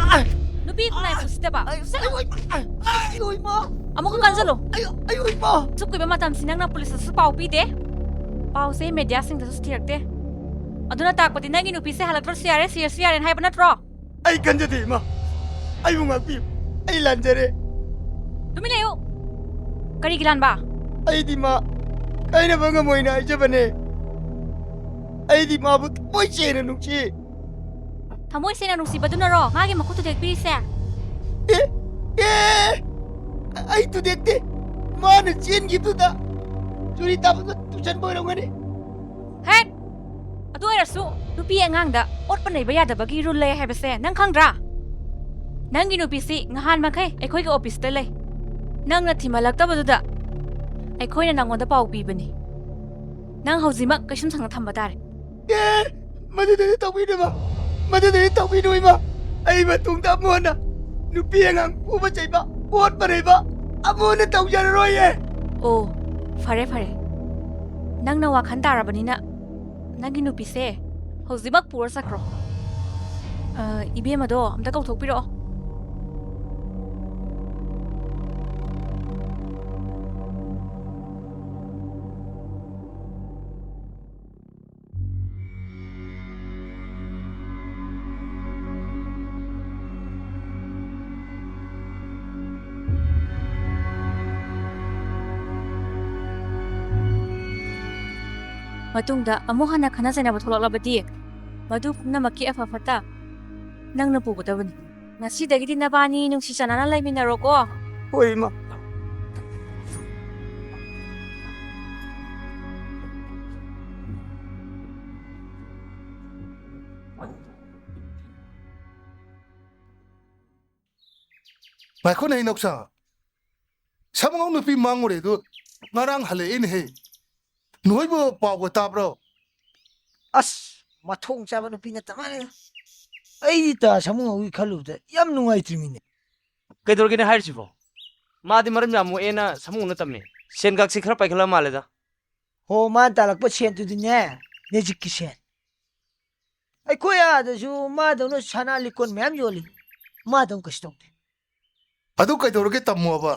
ꯅꯨꯄꯤ ꯈꯨꯟꯅꯥꯏ ꯄꯨꯁꯤꯗꯕ꯫ ꯑꯩ, ꯑꯌꯣ, ꯏꯃꯥ! ꯑꯌꯣ, ꯏꯃꯥ! ꯑꯃꯨꯛꯀ ꯀꯟꯖꯜꯂꯨ꯫ ꯑꯌꯣ, ꯑꯌꯣ, ꯏꯃꯥ! ꯑꯁꯨꯛ ꯀꯨꯏꯕ ꯃꯇꯝꯁꯤ ꯅꯪꯅ ꯄꯨꯂꯤꯁꯇꯁꯨ ꯄꯥꯎ ꯄꯤꯗꯦ, ꯄꯥꯎꯁꯦ ꯃꯦꯗꯤꯌꯥꯁꯤꯡꯗꯁꯨ ꯊꯤꯔꯛꯇꯦ꯫ ꯑꯗꯨꯅ ꯇꯥꯛꯄꯗꯤ ꯅꯪꯒꯤ ꯅꯨꯄꯤꯁꯦ ꯍꯜꯂꯛꯇ꯭ꯔꯁꯨ ꯌꯥꯔꯦ, ꯁꯤꯔꯁꯨ ꯌꯥꯔꯦꯅ ꯍꯥꯏꯕ ꯅꯠꯇ꯭ꯔꯣ? ꯑꯩ ꯈꯟꯖꯗꯦ, ꯏꯃꯥ꯫ ꯑꯩꯕꯨ ꯉꯥꯛꯄꯤꯌꯨ꯫ ꯑꯩ ꯂꯥꯟꯖꯔꯦ꯫ ꯇꯨꯃꯤꯟ ꯂꯩꯌꯨ꯫ ꯀꯔꯤꯒꯤ ꯂꯥꯟꯕ? ꯑꯩꯗꯤ ꯃꯥ ꯀꯥꯏꯅꯕ ꯉꯝꯃꯣꯏꯅ ꯍꯥꯏꯖꯕꯅꯦ꯫ ꯑꯩꯗꯤ ꯃꯥꯕꯨ ꯊꯃꯣꯏ ꯁꯦꯡꯅ ꯅꯨꯡꯁꯤ꯫ ꯊꯃꯣꯏ ꯁꯦꯡꯅ ꯅꯨꯡꯁꯤꯕꯗꯨꯅꯔꯣ ꯃꯥꯒꯤ ꯃꯈꯨꯠ ꯊꯨꯗꯦꯛꯄꯤꯔꯤꯁꯦ? ꯑꯦ, ꯑꯦ, ꯑꯩ ꯊꯨꯗꯦꯛꯇꯦ꯫ ꯃꯥꯅ ꯆꯦꯟꯈꯤꯕꯗꯨꯗ ꯆꯨꯔꯤ ꯇꯥꯕꯗ ꯇꯨꯁꯟꯕ ꯑꯣꯏꯔꯝꯒꯅꯤ꯫ ꯍꯦꯠ! ꯑꯗꯨ ꯑꯣꯏꯔꯁꯨ ꯅꯨꯄꯤ ꯑꯉꯥꯡꯗ ꯑꯣꯠꯄ ꯅꯩꯕ ꯌꯥꯗꯕꯒꯤ rule ꯂꯩ ꯍꯥꯏꯕꯁꯦ ꯅꯪ ꯈꯪꯗ꯭ꯔꯥ? ꯅꯪꯒꯤ ꯅꯨꯄꯤꯁꯤ ꯉꯍꯥꯟ ꯃꯈꯩ ꯑꯩꯈꯣꯏꯒꯤ officeꯇ ꯂꯩ꯫ ꯅꯪꯅ ꯊꯤꯃꯜꯂꯛꯇꯕꯗꯨꯗ ꯑꯩꯈꯣꯏꯅ ꯅꯪꯉꯣꯟꯗ ꯄꯥꯎ ꯄꯤꯕꯅꯤ꯫ ꯅꯪ ꯍꯧꯖꯤꯛꯃꯛ ꯀꯩꯁꯨꯝ ꯁꯪꯅ ꯊꯝꯕ ꯇꯥꯔꯦ꯫ ꯑꯦ, ꯃꯗꯨꯗꯗꯤ ꯇꯧꯕꯤꯅꯨ, ꯏꯃꯥ꯫ ꯃꯗꯨꯗꯗꯤ ꯇꯧꯕꯤꯅꯨ, ꯏꯃꯥ꯫ ꯑꯩ ꯃꯇꯨꯡꯗ ꯑꯃꯨꯛ ꯍꯟꯅ ꯅꯨꯄꯤ ꯑꯉꯥꯡ ꯐꯨꯕ ꯆꯩꯕ, ꯑꯣꯠꯄ ꯅꯩꯕ ꯑꯃꯨꯛ ꯍꯟꯅ ꯇꯧꯖꯔꯔꯣꯏꯌꯦ꯫ ꯑꯣ, ꯐꯔꯦ, ꯐꯔꯦ꯫ ꯅꯪꯅ ꯋꯥꯈꯜ ꯇꯥꯔꯕꯅꯤꯅ ꯅꯪꯒꯤ ꯅꯨꯄꯤꯁꯦ ꯍꯧꯖꯤꯛꯃꯛ ꯄꯨꯔ ꯆꯠꯈ꯭ꯔꯣ꯫ ꯑ, ꯏꯕꯦꯝꯃꯗꯣ ꯑꯝꯇ ꯀꯧꯊꯣꯛꯄꯤꯔꯛꯑꯣ꯫ ꯃꯇꯨꯡꯗ ꯑꯃꯨꯛ ꯍꯟꯅ ꯈꯠꯅ ꯆꯩꯅꯕ ꯊꯣꯛꯂꯛꯂꯕꯗꯤ, ꯃꯗꯨ ꯄꯨꯝꯅꯃꯛꯀꯤ ꯑꯐ ꯐꯠꯇ ꯅꯪꯅ ꯄꯨꯒꯗꯕꯅꯤ꯫ ꯉꯁꯤꯗꯒꯤꯗꯤ ꯅꯕꯥꯅꯤ ꯅꯨꯡꯁꯤ ꯆꯥꯟꯅꯅ ꯂꯩꯃꯤꯟꯅꯔꯣꯀꯣ꯫ ꯍꯣꯏ, ꯏꯃꯥ꯫ ꯉꯥꯏꯈꯣꯅꯦ, ꯏꯅꯧꯁꯥ꯫ ꯁꯥꯃꯨꯉꯧ ꯅꯨꯄꯤ ꯃꯥꯡꯉꯨꯔꯦ ꯑꯗꯨ ꯉꯔꯥꯡ ꯍꯜꯂꯛꯑꯦꯅꯦꯍꯦ꯫ ꯅꯣꯏꯕꯨ ꯄꯥꯎꯒ ꯇꯥꯕ꯭ꯔꯣ? ꯑꯁ, ꯃꯊꯣꯡ ꯆꯥꯕ ꯅꯨꯄꯤ ꯅꯠꯇ ꯃꯥꯜꯂꯦꯗ꯫ ꯑꯩꯗꯤ ꯇꯥ ꯁꯥꯃꯨꯉꯧꯒꯤ ꯈꯜꯂꯨꯕꯗ ꯌꯥꯝ ꯅꯨꯡꯉꯥꯏꯇ꯭ꯔꯤꯃꯤꯅꯦ꯫ ꯀꯩꯗꯧꯔꯒꯦꯅꯦ ꯍꯥꯏꯔꯤꯁꯤꯕꯣ? ꯃꯥꯗꯤ ꯃꯔꯝ ꯌꯥꯝ ꯃꯣꯛꯑꯦꯅ ꯁꯥꯃꯨꯉꯧꯅ ꯇꯝꯃꯦ꯫ ꯁꯦꯟꯒꯥꯛꯁꯤ ꯈꯔ ꯄꯥꯏꯈꯠꯂ ꯃꯥꯜꯂꯦꯗ꯫ ꯍꯣ, ꯃꯥꯅ ꯇꯥꯜꯂꯛꯄ ꯁꯦꯟꯗꯨꯗꯤꯅꯦ, ꯃꯦꯖꯤꯛꯀꯤ ꯁꯦꯟ꯫ ꯑꯩꯈꯣꯏ ꯑꯥꯗꯁꯨ ꯃꯥꯗꯧꯅ ꯁꯅꯥ ꯂꯤꯛꯀꯣꯟ ꯃꯌꯥꯝ ꯌꯣꯜꯂꯤ꯫ ꯃꯥꯗꯧꯅ ꯀꯩꯁꯨ ꯇꯧꯗꯦ꯫ ꯑꯗꯨ ꯀꯩꯗꯧꯔꯒꯦ ꯇꯝꯃꯣꯕ?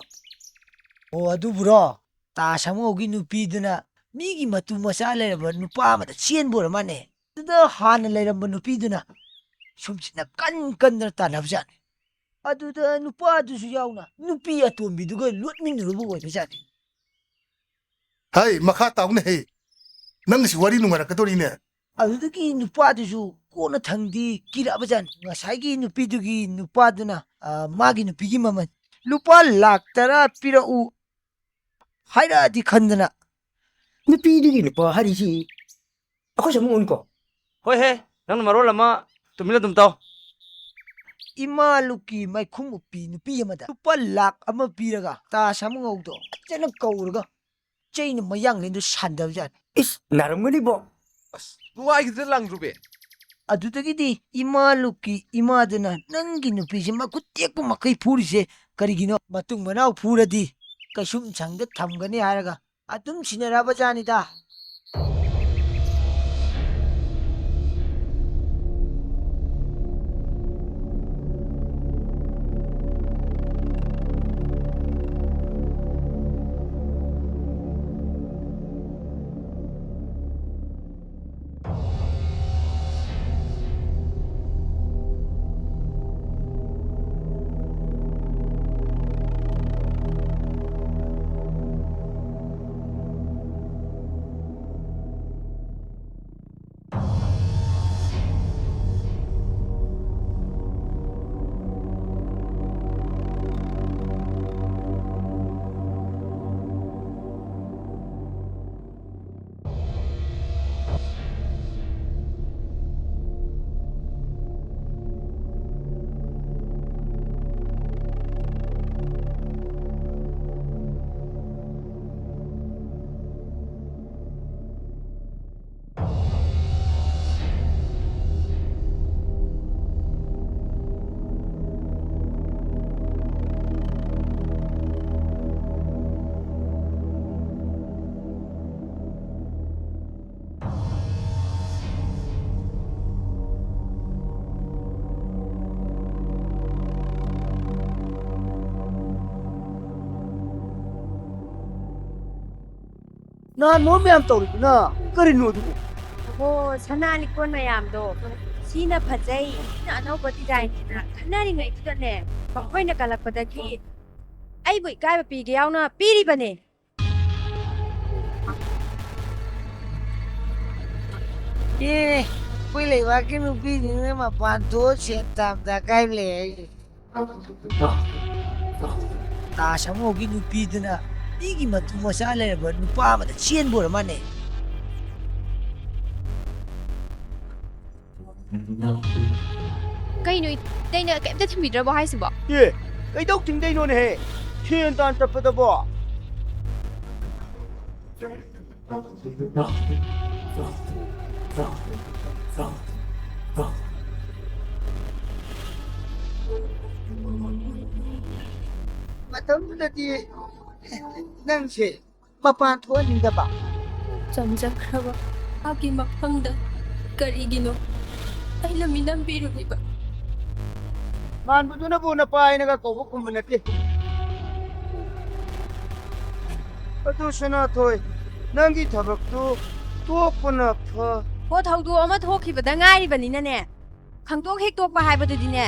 ꯑꯣ, ꯑꯗꯨꯕꯨꯔꯣ? ꯇꯥ ꯁꯥꯃꯨꯉꯧꯒꯤ ꯅꯨꯄꯤꯗꯨꯅ ꯃꯤꯒꯤ ꯃꯇꯨ ꯃꯆꯥ ꯂꯩꯔꯕ ꯅꯨꯄꯥ ꯑꯃꯗ ꯆꯦꯟꯕ ꯑꯣꯏꯔ ꯃꯥꯅꯦ꯫ ꯑꯗꯨꯗ ꯍꯥꯟꯅ ꯂꯩꯔꯝꯕ ꯅꯨꯄꯤꯗꯨꯅ ꯁꯨꯝꯁꯤꯅ ꯀꯟ ꯀꯟꯗꯅ ꯇꯥꯟꯅꯕꯖꯥꯠꯅꯤ꯫ ꯑꯗꯨꯗ ꯅꯨꯄꯥꯗꯨꯁꯨ ꯌꯥꯎꯅ ꯅꯨꯄꯤ ꯑꯇꯣꯝꯕꯤꯗꯨꯒ ꯂꯣꯠꯃꯤꯟꯅꯔꯨꯕ ꯑꯣꯏꯕꯖꯥꯠꯅꯤ꯫ ꯍꯩ, ꯃꯈꯥ ꯇꯥꯎꯅꯦ ꯍꯩ꯫ ꯅꯪꯒꯤꯁꯤ ꯋꯥꯔꯤ ꯅꯨꯡꯉꯥꯏꯔꯛꯀꯗꯧꯔꯤꯅꯦ꯫ ꯑꯗꯨꯗꯒꯤ ꯅꯨꯄꯥꯗꯨꯁꯨ ꯀꯣꯟꯅ ꯊꯪꯗꯤ ꯀꯤꯔꯛꯑꯕꯖꯥꯠꯅꯤ꯫ ꯉꯁꯥꯏꯒꯤ ꯅꯨꯄꯤꯗꯨꯒꯤ ꯅꯨꯄꯥꯗꯨꯅ, ꯑ, ꯃꯥꯒꯤ ꯅꯨꯄꯤꯒꯤ ꯃꯃꯜ ꯂꯨꯄꯥ ꯂꯥꯛ ꯇꯔꯥ ꯄꯤꯔꯛꯎ ꯍꯥꯏꯔꯛꯑꯗꯤ ꯈꯟꯗꯅ꯫ ꯅꯨꯄꯤꯗꯨꯒꯤ ꯅꯨꯄꯥ ꯍꯥꯏꯔꯤꯁꯤ ꯑꯩꯈꯣꯏ ꯁꯥꯃꯨꯉꯧꯅꯤꯀꯣ? ꯍꯣꯏꯍꯦ, ꯅꯪꯅ ꯃꯔꯣꯜ ꯑꯃ ꯇꯨꯃꯤꯟꯅ ꯑꯗꯨꯝ ꯇꯥꯎ꯫ ꯏꯃꯥ ꯂꯨꯞꯀꯤ ꯃꯩꯈꯨꯝ ꯎꯞꯄꯤ ꯅꯨꯄꯤ ꯑꯃꯗ ꯂꯨꯄꯥ ꯂꯥꯛ ꯑꯃ ꯄꯤꯔꯒ ꯇꯥ ꯁꯥꯃꯨꯉꯧꯗꯣ ꯐꯖꯅ ꯀꯧꯔꯒ ꯆꯩꯅ ꯃꯌꯥꯡꯂꯦꯟꯗꯨ ꯁꯥꯟꯗꯕꯖꯥꯠꯅꯤ꯫ ꯏꯁ, ꯅꯥꯔꯝꯒꯅꯤꯕꯣ꯫ ꯑꯁ, ꯅꯨꯡꯉꯥꯏꯈꯤꯗꯅ ꯂꯪꯗ꯭ꯔꯨꯕꯤ꯫ ꯑꯗꯨꯗꯒꯤꯗꯤ ꯏꯃꯥ ꯂꯨꯞꯀꯤ ꯏꯃꯥꯗꯨꯅ ꯅꯪꯒꯤ ꯅꯨꯄꯤꯁꯤ ꯃꯈꯨꯠ ꯇꯦꯛꯄ ꯃꯈꯩ ꯐꯨꯔꯤꯁꯦ ꯀꯔꯤꯒꯤꯅꯣ? ꯃꯇꯨꯡ ꯃꯅꯥꯎ ꯐꯨꯔꯗꯤ ꯀꯩꯁꯨꯝ ꯁꯪꯗ ꯊꯝꯒꯅꯤ ꯍꯥꯏꯔꯒ ꯑꯗꯨꯝ ꯁꯤꯟꯅꯔꯕꯖꯥꯠꯅꯤꯗ꯫ ꯅꯍꯥꯟ ꯃꯣꯏ ꯃꯌꯥꯝ ꯇꯧꯔꯤꯗꯨꯅ ꯀꯔꯤꯅꯣ ꯑꯗꯨꯕꯨ? ꯑꯣ, ꯁꯅꯥ ꯂꯤꯛꯀꯣꯟ ꯃꯌꯥꯝꯗꯣ ꯁꯤꯅ ꯐꯖꯩ, ꯁꯤꯅ ꯑꯅꯧꯕ ꯗꯤꯖꯥꯏꯟꯅꯦꯅ ꯈꯟꯅꯔꯤꯉꯩꯗꯨꯗꯅꯦ, ꯃꯈꯣꯏꯅ ꯀꯜꯂꯛꯄꯗꯒꯤ ꯑꯩꯕꯨ ꯏꯀꯥꯏꯕ ꯄꯤꯒꯦ ꯌꯥꯎꯅ ꯄꯤꯔꯤꯕꯅꯦ꯫ ꯑꯦ, ꯑꯩꯈꯣꯏ ꯂꯩꯕꯥꯛꯀꯤ ꯅꯨꯄꯤꯁꯤꯡꯅ ꯃꯄꯥꯟ ꯊꯣꯛꯑ ꯁꯦꯟ ꯇꯥꯟꯕꯗ ꯑꯀꯥꯏꯕ ꯂꯩ ꯍꯥꯏꯁꯦ꯫ ꯇꯥꯖ ꯃꯍꯜꯒꯤ ꯅꯨꯄꯤꯗꯨꯅ ꯃꯤꯒꯤ ꯃꯇꯨ ꯃꯆꯥ ꯂꯩꯔꯕ ꯅꯨꯄꯥ ꯑꯃꯗ ꯆꯦꯟꯕ ꯑꯣꯏꯔ ꯃꯥꯅꯦ꯫ ꯀꯩꯅꯣ, ꯏꯇꯩꯅ ꯀꯩꯝꯇ ꯊꯤꯟꯕꯤꯗ꯭ꯔꯕꯣ ꯍꯥꯏꯁꯤꯕꯣ? ꯑꯦ, ꯀꯩꯗꯧ ꯊꯤꯡꯗꯣꯏꯅꯣꯅꯦꯍꯦ? ꯁꯦꯟ ꯇꯥꯟ ꯆꯠꯄꯗꯕꯣ? ꯃꯇꯝꯗꯨꯗꯗꯤ ꯅꯪꯁꯦ ꯃꯄꯥꯟ ꯊꯣꯛꯍꯟꯅꯤꯡꯗꯕ꯫ ꯆꯝꯖꯈ꯭ꯔꯕ ꯃꯍꯥꯛꯀꯤ ꯃꯐꯝꯗ ꯀꯔꯤꯒꯤꯅꯣ ꯑꯩꯅ ꯃꯤꯅꯝꯕꯤꯔꯨꯔꯤꯕ? ꯃꯥꯟꯕꯗꯨꯅꯕꯨ ꯅꯄꯥ ꯍꯥꯏꯅꯒ ꯀꯧꯕ ꯈꯨꯝꯕ ꯅꯠꯇꯦ꯫ ꯑꯗꯨ ꯁꯅꯥꯊꯣꯏ, ꯅꯪꯒꯤ ꯊꯕꯛꯇꯨ ꯇꯣꯛꯄꯅ ꯐ- ꯄꯣꯠ ꯊꯧꯗꯣꯛ ꯑꯃ ꯊꯣꯛꯈꯤꯕꯗ ꯉꯥꯏꯔꯤꯕꯅꯤꯅꯅꯦ, ꯈꯪꯗꯣꯛ ꯍꯦꯛ ꯇꯣꯛꯄ ꯍꯥꯏꯕꯗꯨꯗꯤꯅꯦ,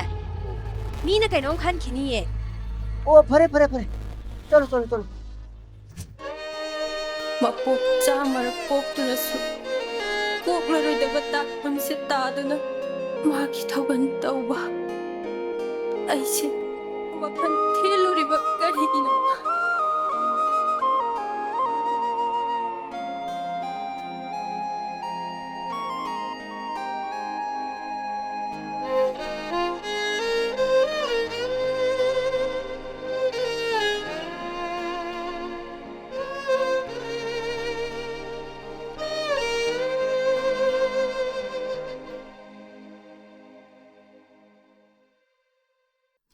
ꯃꯤꯅ ꯀꯩꯅꯣꯝ ꯈꯟꯈꯤꯅꯤꯌꯦ꯫ ꯑꯣ, ꯐꯔꯦ ꯐꯔꯦ ꯐꯔꯦ, ꯆꯠꯂꯣ ꯆꯠꯂꯣ ꯆꯠꯂꯣ꯫ ꯃꯄꯣꯛ ꯆꯥꯃꯔꯛ ꯄꯣꯛꯇꯨꯅꯁꯨ ꯀꯣꯛꯂꯔꯣꯏꯗꯕ ꯇꯥꯛꯐꯝꯁꯦ ꯇꯥꯗꯨꯅ ꯃꯍꯥꯛꯀꯤ ꯊꯧꯒꯜ ꯇꯧꯕ ꯑꯩꯁꯦ ꯋꯥꯈꯜ ꯊꯤꯜꯂꯨꯔꯤꯕ ꯀꯔꯤꯒꯤꯅꯣ?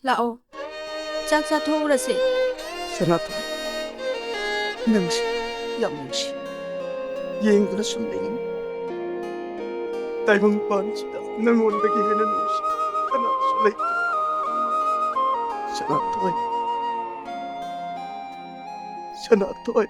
ꯂꯥꯛꯑꯣ, ꯆꯥꯛ ꯆꯥꯊꯣꯛꯎꯔꯁꯦ꯫ ꯁꯅꯥꯊꯣꯏ, ꯅꯪꯁꯦ ꯌꯥꯝ ꯅꯨꯡꯁꯤ꯫ ꯌꯦꯡꯗꯨꯅ ꯁꯨꯝ ꯂꯩꯅꯤꯡꯉꯤ꯫ ꯇꯥꯏꯕꯪ ꯄꯥꯟꯁꯤꯗ ꯅꯪꯉꯣꯟꯗꯒꯤ ꯍꯦꯟꯅ ꯅꯨꯡꯁꯤ ꯀꯅꯥꯁꯨ ꯂꯩꯇꯦ꯫ ꯁꯅꯥꯊꯣꯏ, ꯁꯅꯥꯊꯣꯏ꯫